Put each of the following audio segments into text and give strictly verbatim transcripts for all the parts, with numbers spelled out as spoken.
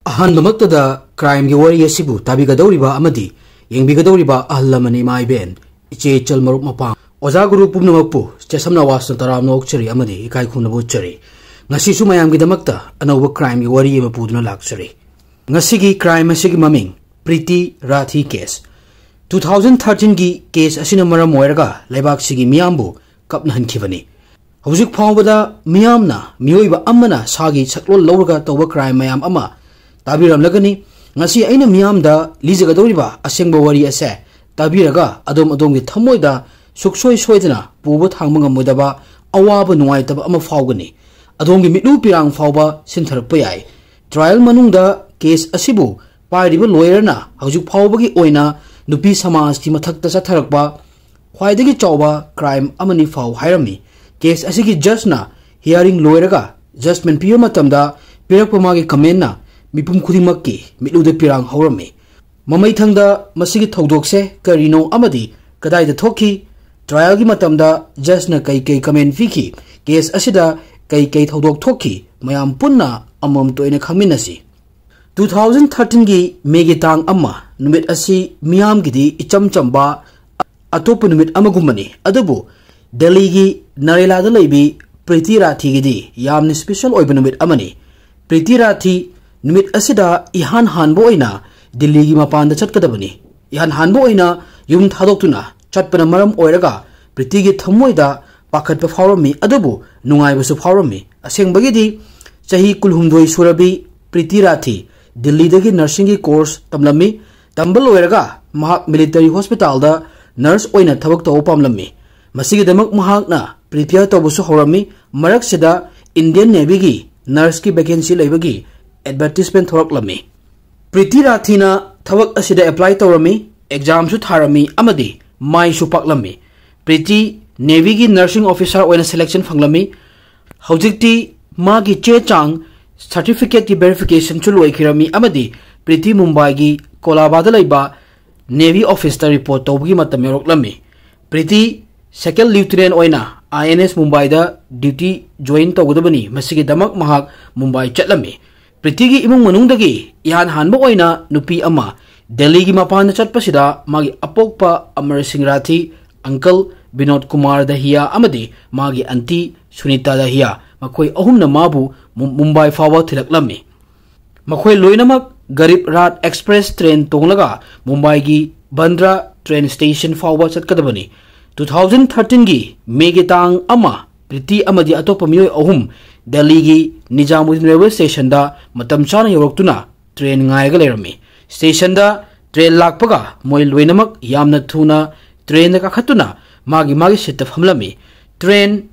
ꯑꯍꯥꯟꯕꯃꯛꯇꯗ crimeꯒꯤ ꯋꯥꯔꯤ ꯑꯁꯤꯕꯨ ꯇꯥꯕꯤꯒꯗꯧꯔꯤꯕ ꯑꯃꯗꯤ ꯌꯦꯡꯕꯤꯒꯗꯧꯔꯤꯕ ꯑꯍꯜ ꯂꯃꯟ, ꯏꯃꯥ ꯏꯕꯦꯟ, ꯏꯆꯦ ꯏꯆꯜ, ꯃꯔꯨꯞ ꯃꯄꯥꯡ, ꯑꯣꯖꯥ ꯒꯨꯔꯨ ꯄꯨꯝꯅꯃꯛꯄꯨ ꯆꯦꯁꯝꯅ ꯋꯥꯁꯅ ꯇꯔꯥꯝꯅ ꯑꯣꯛꯆꯔꯤ ꯑꯃꯗꯤ ꯏꯀꯥꯏ ꯈꯨꯝꯅꯕ ꯎꯠꯆꯔꯤ꯫ ꯉꯁꯤꯁꯨ ꯃꯌꯥꯝꯒꯤꯗꯃꯛꯇ ꯑꯅꯧꯕ crimeꯒꯤ ꯋꯥꯔꯤ ꯑꯃ ꯄꯨꯗꯨꯅ ꯂꯥꯛꯆꯔꯤ꯫ ꯉꯁꯤꯒꯤ crime ꯑꯁꯤꯒꯤ ꯃꯃꯤꯡ Preeti Rathi case꯫ Two thousand thirteenꯒꯤ case ꯑꯁꯤꯅ ꯃꯔꯝ ꯑꯣꯏꯔꯒ ꯂꯩꯕꯥꯛꯁꯤꯒꯤ ꯃꯤꯌꯥꯝꯕꯨ ꯀꯞꯅꯍꯟꯈꯤꯕꯅꯤ꯫ ꯍꯧꯖꯤꯛ ꯐꯥꯎꯕꯗ ꯃꯤꯌꯥꯝꯅ ꯃꯤꯑꯣꯏꯕ ꯑꯃꯅ ꯁꯥꯒꯤ ꯁꯛꯂꯣꯟ ꯂꯧꯔꯒ ꯇꯧꯕ crime ꯃꯌꯥꯝ ꯑꯃ ꯇꯥꯕꯤꯔꯝꯂꯒꯅꯤ꯫ ꯉꯁꯤ ꯑꯩꯅ ꯃꯤꯌꯥꯝꯗ ꯂꯤꯖꯒꯗꯧꯔꯤꯕ ꯑꯁꯦꯡꯕ ꯋꯥꯔꯤ ꯑꯁꯦ ꯇꯥꯕꯤꯔꯒ ꯑꯗꯣꯝ ꯑꯗꯣꯝꯒꯤ ꯊꯃꯣꯏꯗ ꯁꯨꯛꯁꯣꯏ ꯁꯣꯏꯗꯅ ꯄꯨꯕ ꯊꯥꯡꯕ ꯉꯝꯃꯣꯏꯗꯕ ꯑꯋꯥꯕ ꯅꯨꯡꯉꯥꯏꯇꯕ ꯑꯃ ꯐꯥꯎꯒꯅꯤ꯫ ꯑꯗꯣꯝꯒꯤ ꯃꯤꯠꯂꯨ ꯄꯤꯔꯥꯡ ꯐꯥꯎꯕ ꯁꯤꯟꯊꯔꯛꯄ ꯌꯥꯏ꯫ Trial ꯃꯅꯨꯡꯗ case ꯑꯁꯤꯕꯨ ꯄꯥꯏꯔꯤꯕ lawyerꯅ ꯍꯧꯖꯤꯛ ꯐꯥꯎꯕꯒꯤ ꯑꯣꯏꯅ ꯅꯨꯄꯤ ꯁꯃꯥꯖꯀꯤ ꯃꯊꯛꯇ ꯆꯠꯊꯔꯛꯄ ꯈ꯭ꯋꯥꯏꯗꯒꯤ ꯆꯥꯎꯕ crime ꯑꯃꯅꯤ ꯐꯥꯎ ꯍꯥꯏꯔꯝꯃꯤ꯫ Case ꯑꯁꯤꯒꯤ judgeꯅ hearing ꯂꯣꯏꯔꯒ judgment ꯄꯤꯕ ꯃꯇꯝꯗ ꯄꯤꯔꯛꯄ ꯃꯥꯒꯤ commentꯅ ꯃꯤꯄꯨꯝ ꯈꯨꯗꯤꯡꯃꯛꯀꯤ ꯃꯤꯠꯂꯨꯗ ꯄꯤꯔꯥꯡ ꯍꯧꯔꯝꯃꯤ꯫ ꯃꯃꯩꯊꯪꯗ ꯃꯁꯤꯒꯤ ꯊꯧꯗꯣꯛꯁꯦ ꯀꯔꯤꯅꯣ ꯑꯃꯗꯤ ꯀꯗꯥꯏꯗ ꯊꯣꯛꯈꯤ, trialꯒꯤ ꯃꯇꯝꯗ judgeꯅ ꯀꯩ ꯀꯩ comment ꯄꯤꯈꯤ, case ꯑꯁꯤꯗ ꯀꯩ ꯀꯩ ꯊꯧꯗꯣꯛ ꯊꯣꯛꯈꯤ, ꯃꯌꯥꯝ ꯄꯨꯟꯅ ꯑꯃꯃꯝꯇ ꯑꯣꯏꯅ ꯈꯪꯃꯤꯟꯅꯁꯤ꯫ Two thousand thirteenꯒꯤ Mayꯒꯤ ꯇꯥꯡ ꯑꯃ ꯅꯨꯃꯤꯠ ꯑꯁꯤ ꯃꯤꯌꯥꯝꯒꯤꯗꯤ ꯏꯆꯝ ꯆꯝꯕ ꯑꯇꯣꯞꯄ ꯅꯨꯃꯤꯠ ꯑꯃꯒꯨꯝꯕꯅꯤ, ꯑꯗꯨꯕꯨ ꯗꯦꯜꯂꯤꯒꯤ ꯅꯔꯦꯂꯥꯗ ꯂꯩꯕꯤ ꯄ꯭ꯔꯤꯇꯤ ꯔꯥꯊꯤꯒꯤꯗꯤ ꯌꯥꯝꯅ special ꯑꯣꯏꯕ ꯅꯨꯃꯤꯠ ꯑꯃꯅꯤ꯫ ꯄ꯭ꯔꯤꯇꯤ ꯔꯥꯊꯤ ꯅꯨꯃꯤꯠ ꯑꯁꯤꯗ ꯏꯍꯥꯟ ꯍꯥꯟꯕ ꯑꯣꯏꯅ ꯗꯤꯜꯂꯤꯒꯤ ꯃꯄꯥꯟꯗ ꯆꯠꯀꯗꯕꯅꯤ꯫ ꯏꯍꯥꯟ ꯍꯥꯟꯕ ꯑꯣꯏꯅ ꯌꯨꯝ ꯊꯥꯗꯣꯛꯇꯨꯅ ꯆꯠꯄꯅ ꯃꯔꯝ ꯑꯣꯏꯔꯒ ꯄ꯭ꯔꯤꯇꯤꯒꯤ ꯊꯃꯣꯏꯗ ꯄꯥꯈꯠꯄ ꯐꯥꯎꯔꯝꯃꯤ, ꯑꯗꯨꯕꯨ ꯅꯨꯡꯉꯥꯏꯕꯁꯨ ꯐꯥꯎꯔꯝꯃꯤ꯫ ꯑꯁꯦꯡꯕꯒꯤꯗꯤ ꯆꯍꯤ ꯀꯨꯟꯍꯨꯝꯗꯣꯏ ꯁꯨꯔꯕꯤ ꯄ꯭ꯔꯤꯇꯤ ꯔꯥꯊꯤ ꯗꯤꯜꯂꯤꯗꯒꯤ nursingꯒꯤ course ꯇꯝꯂꯝꯃꯤ꯫ ꯇꯝꯕ ꯂꯣꯏꯔꯒ ꯃꯍꯥꯛ military hospitalꯗ nurse ꯑꯣꯏꯅ ꯊꯕꯛ ꯇꯧꯕ ꯄꯥꯝꯂꯝꯃꯤ꯫ ꯃꯁꯤꯒꯤꯗꯃꯛ ꯃꯍꯥꯛꯅ prepare ꯇꯧꯕꯁꯨ ꯍꯧꯔꯝꯃꯤ꯫ ꯃꯔꯛꯁꯤꯗ Indian Navyꯒꯤ nurseꯀꯤ vacancy ꯂꯩꯕꯒꯤ advertisement ꯊꯣꯔꯛꯂꯝꯃꯤ꯫ ꯄ꯭ꯔꯤꯇꯤ ꯔꯥꯊꯤꯅ ꯊꯕꯛ ꯑꯁꯤꯗ apply ꯇꯧꯔꯝꯃꯤ, examꯁꯨ ꯊꯥꯔꯝꯃꯤ ꯑꯃꯗꯤ ꯃꯥꯏꯁꯨ ꯄꯥꯛꯂꯝꯃꯤ꯫ ꯄ꯭ꯔꯤꯇꯤ Navyꯒꯤ nursing officer ꯑꯣꯏꯅ selection ꯐꯪꯂꯝꯃꯤ꯫ ꯍꯧꯖꯤꯛꯇꯤ ꯃꯥꯒꯤ ꯆꯦ ꯆꯥꯡ certificateꯀꯤ verificationꯁꯨ ꯂꯣꯏꯈꯤꯔꯝꯃꯤ ꯑꯃꯗꯤ ꯄ꯭ꯔꯤꯇꯤ ꯃꯨꯝꯕꯥꯏꯒꯤ ꯀꯣꯂꯥꯕꯥꯗ ꯂꯩꯕ Navy officeꯇ report ꯇꯧꯕꯒꯤ ꯃꯇꯝ ꯌꯧꯔꯛꯂꯝꯃꯤ꯫ ꯄ꯭ꯔꯤꯇꯤ second lieutenant ꯑꯣꯏꯅ INS ꯃꯨꯝꯕꯥꯏꯗ duty join ꯇꯧꯒꯗꯕꯅꯤ꯫ ꯃꯁꯤꯒꯤꯗꯃꯛ ꯃꯍꯥꯛ ꯃꯨꯝꯕꯥꯏ ꯆꯠꯂꯝꯃꯤ꯫ ꯄ꯭ꯔꯤꯇꯤꯒꯤ ꯏꯃꯨꯡ ꯃꯅꯨꯡꯗꯒꯤ ꯏꯍꯥꯟ ꯍꯥꯟꯕ ꯑꯣꯏꯅ ꯅꯨꯄꯤ ꯑꯃ ꯗꯦꯜꯂꯤꯒꯤ ꯃꯄꯥꯟꯗ ꯆꯠꯄꯁꯤꯗ ꯃꯥꯒꯤ ꯑꯄꯣꯛꯄ ꯑꯃꯔ ꯁꯤꯡ ꯔꯥꯊꯤ, uncle ꯕꯤꯅꯣꯗ ꯀꯨꯃꯥꯔ ꯗꯍꯤꯌꯥ ꯑꯃꯗꯤ ꯃꯥꯒꯤ aunty ꯁꯨꯅꯤꯇꯥ ꯗꯍꯤꯌꯥ, ꯃꯈꯣꯏ ꯑꯍꯨꯝꯅ ꯃꯥꯕꯨ ꯃꯨ-, ꯃꯨꯝꯕꯥꯏ ꯐꯥꯎꯕ ꯊꯤꯜꯂꯛꯂꯝꯃꯤ꯫ ꯃꯈꯣꯏ ꯂꯣꯏꯅꯃꯛ ꯒꯔꯤꯕ ꯔꯥꯊ ꯑꯦꯛꯁꯄ꯭ꯔꯦꯁ ꯇ꯭ꯔꯦꯟ ꯇꯣꯡꯂꯒ ꯃꯨꯝꯕꯥꯏꯒꯤ ꯕꯟꯗ꯭ꯔꯥ ꯇ꯭ꯔꯦꯟ ꯁ꯭ꯇꯦꯁꯟ ꯐꯥꯎꯕ ꯆꯠꯀꯗꯕꯅꯤ꯫ ꯇꯨ ꯊꯥꯎꯖꯟ ꯊꯥꯔꯇꯤꯟꯒꯤ ꯃꯦꯒꯤ ꯇꯥꯡ ꯑꯃ, ꯄ꯭ꯔꯤꯇꯤ ꯑꯃꯗꯤ ꯑꯇꯣꯞꯄ ꯃꯤꯑꯣꯏ ꯑꯍꯨꯝ ꯗꯦꯜꯂꯤꯒꯤ ꯅꯤꯖꯥꯃꯨꯗꯗꯤꯟ ꯔꯦꯜꯋꯦ ꯁ꯭ꯇꯦꯁꯟꯗ ꯃꯇꯝ ꯆꯥꯅ ꯌꯧꯔꯛꯇꯨꯅ ꯇ꯭ꯔꯦꯟ ꯉꯥꯏꯔꯒ ꯂꯩꯔꯝꯃꯤ꯫ ꯁ꯭ꯇꯦꯁꯟꯗ ꯇ꯭ꯔꯦꯟ ꯂꯥꯛꯄꯒ ꯃꯣꯏ ꯂꯣꯏꯅꯃꯛ ꯌꯥꯝꯅ ꯊꯨꯅ ꯇ꯭ꯔꯦꯟꯗ ꯀꯥꯈꯠꯇꯨꯅ ꯃꯥꯒꯤ ꯃꯥꯒꯤ ꯁꯤꯠꯇ ꯐꯝꯂꯝꯃꯤ꯫ ꯇ꯭ꯔꯦꯟ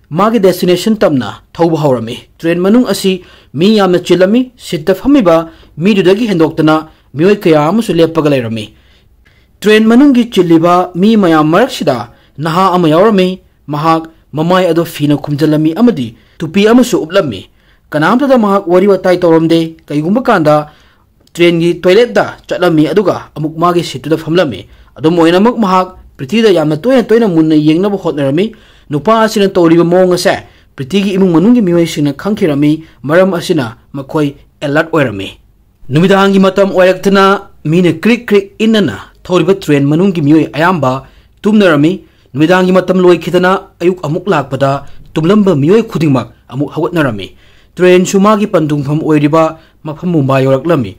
ꯃꯥꯒꯤ ꯗꯦꯁꯇꯤꯅꯦꯁꯟ ꯇꯝꯅ ꯊꯧꯕ ꯍꯧꯔꯝꯃꯤ꯫ ꯇ꯭ꯔꯦꯟ ꯃꯅꯨꯡ ꯑꯁꯤ ꯃꯤ ꯌꯥꯝꯅ ꯆꯤꯜꯂꯝꯃꯤ꯫ ꯁꯤꯠꯇ ꯐꯝꯃꯤꯕ ꯃꯤꯗꯨꯗꯒꯤ ꯍꯦꯟꯗꯣꯛꯇꯅ ꯃꯤꯑꯣꯏ ꯀꯌꯥ ꯑꯃꯁꯨ ꯂꯦꯞꯄꯒ ꯂꯩꯔꯝꯃꯤ꯫ ꯇ꯭ꯔꯦꯟ ꯃꯅꯨꯡꯒꯤ ꯆꯤꯜꯂꯤꯕ ꯃꯤ ꯃꯌꯥꯝ ꯃꯔꯛꯁꯤꯗ ꯅꯍꯥ ꯑꯃ ꯌꯥꯎꯔꯝꯃꯤ꯫ ꯃꯍꯥꯛ ꯃꯃꯥꯏ ꯑꯗꯨ ꯐꯤꯅ ꯈꯨꯝꯖꯤꯜꯂꯝꯃꯤ ꯑꯃꯗꯤ ꯇꯨꯄꯤ ꯑꯃꯁꯨ ꯎꯞꯂꯝꯃꯤ꯫ ꯀꯅꯥꯝꯇꯗ ꯃꯍꯥꯛ ꯋꯥꯔꯤ ꯋꯥꯇꯥꯏ ꯇꯧꯔꯝꯗꯦ꯫ ꯀꯩꯒꯨꯝꯕ ꯀꯥꯟꯗ ꯇ꯭ꯔꯦꯟꯒꯤ ꯇꯣꯏꯂꯦꯠꯇ ꯆꯠꯂꯝꯃꯤ, ꯑꯗꯨꯒ ꯑꯃꯨꯛ ꯃꯥꯒꯤ ꯁꯤꯠꯇꯨꯗ ꯐꯝꯂꯝꯃꯤ꯫ ꯑꯗꯨꯝ ꯑꯣꯏꯅꯃꯛ, ꯃꯍꯥꯛ ꯄ꯭ꯔꯤꯇꯤꯗ ꯌꯥꯝꯅ ꯇꯣꯏꯅ ꯇꯣꯏꯅ ꯃꯨꯟꯅ ꯌꯦꯡꯅꯕ ꯍꯣꯠꯅꯔꯝꯃꯤ꯫ ꯅꯨꯄꯥ ꯑꯁꯤꯅ ꯇꯧꯔꯤꯕ ꯃꯑꯣꯡ ꯑꯁꯦ ꯄ꯭ꯔꯤꯇꯤꯒꯤ ꯏꯃꯨꯡ ꯃꯅꯨꯡꯒꯤ ꯃꯤꯑꯣꯏꯁꯤꯡꯅ ꯈꯪꯈꯤꯔꯝꯃꯤ꯫ ꯃꯔꯝ ꯑꯁꯤꯅ ꯃꯈꯣꯏ ꯑꯦꯂꯔꯠ ꯑꯣꯏꯔꯝꯃꯤ꯫ ꯅꯨꯃꯤꯗꯥꯡꯒꯤ ꯃꯇꯝ ꯑꯣꯏꯔꯛꯇꯨꯅ ꯃꯤꯅ ꯀ꯭ꯔꯤꯛ ꯀ꯭ꯔꯤꯛ ꯏꯟꯅꯅ ꯊꯧꯔꯤꯕ ꯇ꯭ꯔꯦꯟ ꯃꯅꯨꯡꯒꯤ ꯃꯤꯑꯣꯏ ꯑꯌꯥꯝꯕ ꯇꯨꯝꯅꯔꯝꯃꯤ꯫ ꯅꯨꯃꯤꯗꯥꯡꯒꯤ ꯃꯇꯝ ꯂꯣꯏꯈꯤꯗꯅ ꯑꯌꯨꯛ ꯑꯃꯨꯛ ꯂꯥꯛꯄꯗ ꯇꯨꯝꯂꯝꯕ ꯃꯤꯑꯣꯏ ꯈꯨꯗꯤꯡꯃꯛ ꯑꯃꯨꯛ ꯍꯧꯒꯠꯅꯔꯝꯃꯤ꯫ ꯇ꯭ꯔꯦꯟꯁꯨ ꯃꯥꯒꯤ ꯄꯟꯊꯨꯡꯐꯝ ꯑꯣꯏꯔꯤꯕ ꯃꯐꯝ ꯃꯨꯝꯕꯥꯏ ꯌꯧꯔꯛꯂꯝꯃꯤ꯫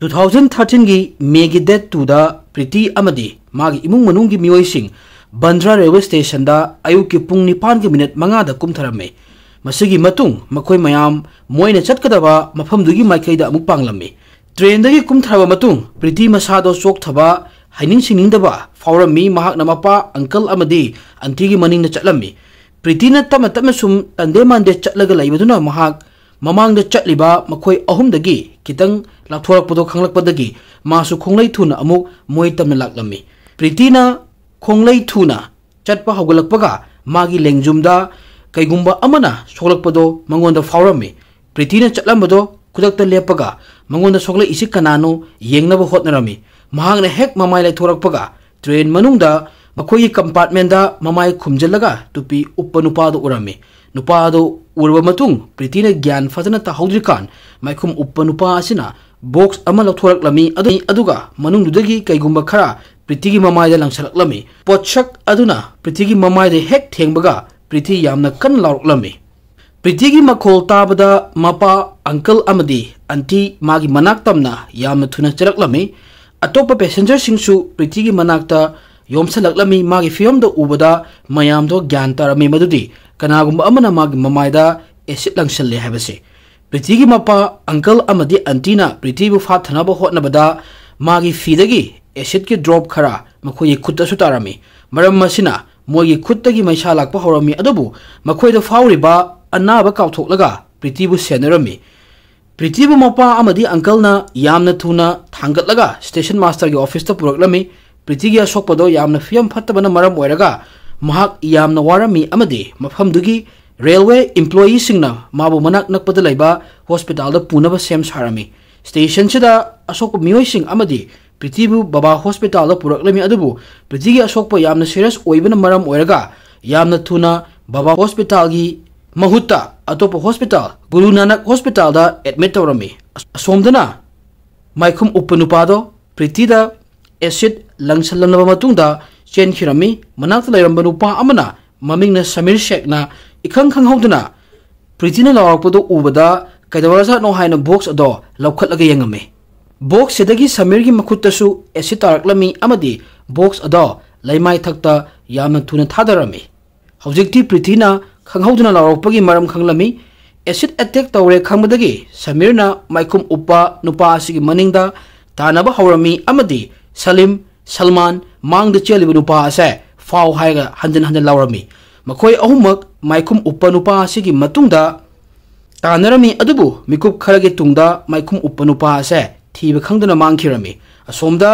ꯇꯨ ꯊꯥꯎꯖꯟ ꯊꯥꯔꯇꯤꯟꯒꯤ ꯃꯦꯒꯤ ꯗꯦꯠ ꯇꯨꯗ ꯄ꯭ꯔꯤꯇꯤ ꯑꯃꯗꯤ ꯃꯥꯒꯤ ꯏꯃꯨꯡ ꯃꯅꯨꯡꯒꯤ ꯃꯤꯑꯣꯏꯁꯤꯡ ꯕꯟꯗ꯭ꯔꯥ ꯔꯦꯜꯋꯦ ꯁ꯭ꯇꯦꯁꯟꯗ ꯑꯌꯨꯛꯀꯤ ꯄꯨꯡ ꯅꯤꯄꯥꯟꯒꯤ ꯃꯤꯅꯤꯠ ꯃꯉꯥꯗ ꯀꯨꯝꯊꯔꯝꯃꯤ꯫ ꯃꯁꯤꯒꯤ ꯃꯇꯨꯡ ꯃꯈꯣꯏ ꯃꯌꯥꯝ ꯃꯣꯏꯅ ꯆꯠꯀꯗꯕ ꯃꯐꯝꯗꯨꯒꯤ ꯃꯥꯏꯀꯩꯗ ꯑꯃꯨꯛ ꯄꯥꯡꯂꯝꯃꯤ꯫ ꯇ꯭ꯔꯦꯟꯗꯒꯤ ꯀꯨꯝꯊꯔꯕ ꯃꯇꯨꯡ ꯄ꯭ꯔꯤꯇꯤ ꯃꯁꯥꯗꯣ ꯆꯣꯛꯊꯕ, ꯍꯥꯏꯅꯤꯡ ꯁꯤꯡꯅꯤꯡꯗꯕ ꯐꯥꯎꯔꯝꯃꯤ꯫ ꯃꯍꯥꯛꯅ ꯃꯄꯥ, uncle ꯑꯃꯗꯤ auntyꯒꯤ ꯃꯅꯤꯡꯗ ꯆꯠꯂꯝꯃꯤ꯫ ꯄ꯭ꯔꯤꯇꯤꯅ ꯇꯞꯅ ꯇꯞꯅ ꯁꯨꯝ ꯇꯟꯗꯦ ꯃꯥꯟꯗꯦ ꯆꯠꯂꯒ ꯂꯩꯕꯗꯨꯅ ꯃꯍꯥꯛ ꯃꯃꯥꯡꯗ ꯆꯠꯂꯤꯕ ꯃꯈꯣꯏ ꯑꯍꯨꯝꯗꯒꯤ ꯈꯤꯇꯪ ꯂꯥꯞꯊꯣꯔꯛꯄꯗꯣ ꯈꯪꯂꯛꯄꯗꯒꯤ ꯃꯥꯁꯨ ꯈꯣꯡꯂꯩ ꯊꯨꯅ ꯑꯃꯨꯛ ꯃꯣꯏ ꯇꯝꯅ ꯂꯥꯛꯂꯝꯃꯤ꯫ ꯄ꯭ꯔꯤꯇꯤꯅ ꯈꯣꯡꯂꯩ ꯊꯨꯅ ꯆꯠꯄ ꯍꯧꯒꯠꯂꯛꯄꯒ ꯃꯥꯒꯤ ꯂꯦꯡꯖꯨꯝꯗ ꯀꯩꯒꯨꯝꯕ ꯑꯃꯅ ꯁꯣꯛꯂꯛꯄꯗꯣ ꯃꯉꯣꯟꯗ ꯐꯥꯎꯔꯝꯃꯤ꯫ ꯄ꯭ꯔꯤꯇꯤꯅ ꯆꯠꯂꯝꯕꯗꯣ ꯈꯨꯗꯛꯇ ꯂꯦꯞꯄꯒ ꯃꯉꯣꯟꯗ ꯁꯣꯛꯂꯛꯏꯁꯤ ꯀꯅꯥꯅꯣ ꯌꯦꯡꯅꯕ ꯍꯣꯠꯅꯔꯝꯃꯤ꯫ ꯃꯍꯥꯛꯅ ꯍꯦꯛ ꯃꯃꯥꯏ ꯂꯩꯊꯣꯔꯛꯄꯒ ꯇ꯭ꯔꯦꯟ ꯃꯅꯨꯡꯗ ꯃꯈꯣꯏꯒꯤ ꯀꯝꯄꯥꯔꯠꯃꯦꯟꯗ ꯃꯃꯥꯏ ꯈꯨꯝꯖꯤꯜꯂꯒ ꯇꯨꯄꯤ ꯎꯞꯄ ꯅꯨꯄꯥꯗꯨ ꯎꯔꯝꯃꯤ꯫ ꯅꯨꯄꯥ ꯑꯗꯨ ꯎꯔꯕ ꯃꯇꯨꯡ ꯄ꯭ꯔꯤꯇꯤꯅ ꯒ꯭ꯌꯥꯟ ꯐꯖꯅ ꯇꯥꯍꯧꯗ꯭ꯔꯤꯀꯥꯟ ꯃꯥꯏꯈꯨꯝ ꯎꯞꯄ ꯅꯨꯄꯥ ꯑꯁꯤꯅ ꯕꯣꯛꯁ ꯑꯃ ꯂꯧꯊꯣꯔꯛꯂꯝꯃꯤ꯫ ꯑꯗꯨ-, ꯑꯗꯨꯒ ꯃꯅꯨꯡꯗꯨꯗꯒꯤ ꯀꯩꯒꯨꯝꯕ ꯈꯔ ꯄ꯭ꯔꯤꯇꯤꯒꯤ ꯃꯃꯥꯏꯗ ꯂꯪꯁꯤꯜꯂꯛꯂꯝꯃꯤ꯫ ꯄꯣꯠꯁꯛ ꯑꯗꯨꯅ ꯄ꯭ꯔꯤꯇꯤꯒꯤ ꯃꯃꯥꯏꯗ ꯍꯦꯛ ꯊꯦꯡꯕꯒ ꯄ꯭ꯔꯤꯇꯤ ꯌꯥꯝꯅ ꯀꯟꯅ ꯂꯥꯎꯔꯛꯂꯝꯃꯤ꯫ ꯄ꯭ꯔꯤꯇꯤꯒꯤ ꯃꯈꯣꯜ ꯇꯥꯕꯗ ꯃꯄꯥ, ꯑꯪꯀꯜ ꯑꯃꯗꯤ ꯑꯟꯇꯤ ꯃꯥꯒꯤ ꯃꯅꯥꯛ ꯇꯝꯅ ꯌꯥꯝꯅ ꯊꯨꯅ ꯆꯦꯜꯂꯛꯂꯝꯃꯤ꯫ ꯑꯇꯣꯞꯄ ꯄꯦꯁꯦꯟꯖꯔꯁꯤꯡꯁꯨ ꯄ꯭ꯔꯤꯇꯤꯒꯤ ꯃꯅꯥꯛꯇ ꯌꯣꯝꯁꯤꯜꯂꯛꯂꯝꯃꯤ꯫ ꯃꯥꯒꯤ ꯐꯤꯕꯝꯗꯣ ꯎꯕꯗ ꯃꯌꯥꯝꯗꯣ ꯒ꯭ꯌꯥꯟ ꯇꯥꯔꯝꯃꯤ ꯃꯗꯨꯗꯤ ꯀꯅꯥꯒꯨꯝꯕ ꯑꯃꯅ ꯃꯥꯒꯤ ꯃꯃꯥꯏꯗ ꯑꯦꯁꯤꯗ ꯂꯪꯁꯤꯜꯂꯦ ꯍꯥꯏꯕꯁꯤ꯫ ꯄ꯭ꯔꯤꯇꯤꯒꯤ ꯃꯄꯥ, ꯑꯪꯀꯜ ꯑꯃꯗꯤ ꯑꯟꯇꯤꯅ ꯄ꯭ꯔꯤꯇꯤꯕꯨ ꯐꯥꯊꯅꯕ ꯍꯣꯠꯅꯕꯗ ꯃꯥꯒꯤ ꯐꯤꯗꯒꯤ ꯑꯦꯁꯤꯗꯀꯤ ꯗ꯭ꯔꯣꯞ ꯈꯔ ꯃꯈꯣꯏꯒꯤ ꯈꯨꯠꯇꯁꯨ ꯇꯥꯔꯝꯃꯤ꯫ ꯃꯔꯝ ꯑꯁꯤꯅ ꯃꯣꯏꯒꯤ ꯈꯨꯠꯇꯒꯤ ꯃꯩꯁꯥ ꯂꯥꯛꯄ ꯍꯧꯔꯝꯃꯤ, ꯑꯗꯨꯕꯨ ꯃꯈꯣꯏꯗ ꯐꯥꯎꯔꯤꯕ ꯑꯅꯥꯕ ꯀꯥꯎꯊꯣꯛꯂꯒ ꯄ꯭ꯔꯤꯇꯤꯕꯨ ꯁꯦꯟꯅꯔꯝꯃꯤ꯫ ꯄ꯭ꯔꯤꯇꯤꯕꯨ ꯃꯄꯥ ꯑꯃꯗꯤ ꯑꯪꯀꯜꯅ ꯌꯥꯝꯅ ꯊꯨꯅ ꯊꯥꯡꯒꯠꯂꯒ ꯁ꯭ꯇꯦꯁꯟ ꯃꯥꯁꯇꯔꯒꯤ ꯑꯣꯐꯤꯁꯇ ꯄꯨꯔꯛꯂꯝꯃꯤ꯫ ꯄ꯭ꯔꯤꯇꯤꯒꯤ ꯑꯁꯣꯛꯄꯗꯣ ꯌꯥꯝꯅ ꯐꯤꯕꯝ ꯐꯠꯇꯕꯅ ꯃꯔꯝ ꯑꯣꯏꯔꯒ ꯃꯍꯥꯛ ꯌꯥꯝꯅ ꯋꯥꯔꯝꯃꯤ ꯑꯃꯗꯤ ꯃꯐꯝꯗꯨꯒꯤ ꯔꯦꯜꯋꯦ ꯏꯝꯄ꯭ꯂꯣꯌꯤꯁꯤꯡꯅ ꯃꯥꯕꯨ ꯃꯅꯥꯛ ꯅꯛꯄꯗ ꯂꯩꯕ ꯍꯣꯁꯄꯤꯇꯥꯜꯗ ꯄꯨꯅꯕ ꯁꯦꯝ ꯁꯥꯔꯝꯃꯤ꯫ ꯁ꯭ꯇꯦꯁꯟꯁꯤꯗ ꯑꯁꯣꯛꯄ ꯃꯤꯑꯣꯏꯁꯤꯡ ꯑꯃꯗꯤ ꯄ꯭ꯔꯤꯇꯤꯕꯨ ꯕꯕꯥ ꯍꯣꯁꯄꯤꯇꯥꯜꯗ ꯄꯨꯔꯛꯂꯝꯃꯤ, ꯑꯗꯨꯕꯨ ꯄ꯭ꯔꯤꯇꯤꯒꯤ ꯑꯁꯣꯛꯄ ꯌꯥꯝꯅ ꯁꯤꯔꯤꯌꯁ ꯑꯣꯏꯕꯅ ꯃꯔꯝ ꯑꯣꯏꯔꯒ ꯌꯥꯝꯅ ꯊꯨꯅ ꯕꯕꯥ ꯍꯣꯁꯄꯤꯇꯥꯜꯒꯤ ꯃꯍꯨꯠꯇ ꯑꯇꯣꯞꯄ ꯍꯣꯁꯄꯤꯇꯥꯜ, ꯒꯨꯔꯨ ꯅꯥꯅꯛ ꯍꯣꯁꯄꯤꯇꯥꯜꯗ ꯑꯦꯗꯃꯤꯠ ꯇꯧꯔꯝꯃꯤ꯫ ꯑꯁ-, ꯑꯁꯣꯝꯗꯅ ꯃꯥꯏꯈꯨꯝ ꯎꯞꯄ ꯅꯨꯄꯥꯗꯣ ꯄ꯭ꯔꯤꯇꯤꯗ ꯑꯦꯁꯤꯗ ꯂꯪꯁꯜꯂꯝꯂꯕ ꯃꯇꯨꯡꯗ ꯆꯦꯟꯈꯤꯔꯝꯃꯤ꯫ ꯃꯅꯥꯛꯇ ꯂꯩꯔꯝꯕ ꯅꯨꯄꯥ ꯑꯃꯅ, ꯃꯃꯤꯡꯅ ꯁꯃꯤꯔ ꯁꯦꯈꯅ, ꯏꯈꯪ ꯈꯪꯍꯧꯗꯅ ꯄ꯭ꯔꯤꯇꯤꯅ ꯂꯥꯎꯔꯛꯄꯗꯨ ꯎꯕꯗ ꯀꯩꯗꯧꯔꯖꯥꯠꯅꯣ ꯍꯥꯏꯅ ꯕꯣꯛꯁ ꯑꯗꯣ ꯂꯧꯈꯠꯂꯒ ꯌꯦꯡꯉꯝꯃꯤ꯫ ꯕꯣꯛꯁꯁꯤꯗꯒꯤ ꯁꯃꯤꯔꯒꯤ ꯃꯈꯨꯠꯇꯁꯨ ꯑꯦꯁꯤꯗ ꯇꯥꯔꯛꯂꯝꯃꯤ ꯑꯃꯗꯤ ꯕꯣꯛꯁ ꯑꯗꯣ ꯂꯩꯃꯥꯏ ꯊꯛꯇ ꯌꯥꯝꯅ ꯊꯨꯅ ꯊꯥꯗꯔꯝꯃꯤ꯫ ꯍꯧꯖꯤꯛꯇꯤ ꯄ꯭ꯔꯤꯇꯤꯅ ꯈꯪꯍꯧꯗꯅ ꯂꯥꯎꯔꯛꯄꯒꯤ ꯃꯔꯝ ꯈꯪꯂꯝꯃꯤ꯫ ꯑꯦꯁꯤꯗ ꯑꯦꯇꯦꯛ ꯇꯧꯔꯦ ꯈꯪꯕꯗꯒꯤ ꯁꯃꯤꯔꯅ ꯃꯥꯏꯈꯨꯝ ꯎꯞꯄ ꯅꯨꯄꯥ ꯑꯁꯤꯒꯤ ꯃꯅꯤꯡꯗ ꯇꯥꯟꯅꯕ ꯍꯧꯔꯝꯃꯤ ꯑꯃꯗꯤ ꯁꯂꯤꯝ, ꯁꯜꯃꯥꯟ, ꯃꯥꯡꯗ ꯆꯦꯜꯂꯤꯕ ꯅꯨꯄꯥ ꯑꯁꯦ ꯐꯥꯎ ꯍꯥꯏꯔꯒ ꯍꯟꯖꯤꯟ ꯍꯟꯖꯤꯟ ꯂꯥꯎꯔꯝꯃꯤ꯫ ꯃꯈꯣꯏ ꯑꯍꯨꯝꯃꯛ ꯃꯥꯏꯈꯨꯝ ꯎꯞꯄ ꯅꯨꯄꯥ ꯑꯁꯤꯒꯤ ꯃꯇꯨꯡꯗ ꯇꯥꯟꯅꯔꯝꯃꯤ, ꯑꯗꯨꯕꯨ ꯃꯤꯀꯨꯞ ꯈꯔꯒꯤ ꯇꯨꯡꯗ ꯃꯥꯏꯈꯨꯝ ꯎꯞꯄ ꯅꯨꯄꯥ ꯑꯁꯦ ꯊꯤꯕ ꯈꯪꯗꯅ ꯃꯥꯡꯈꯤꯔꯝꯃꯤ꯫ ꯑꯁꯣꯝꯗ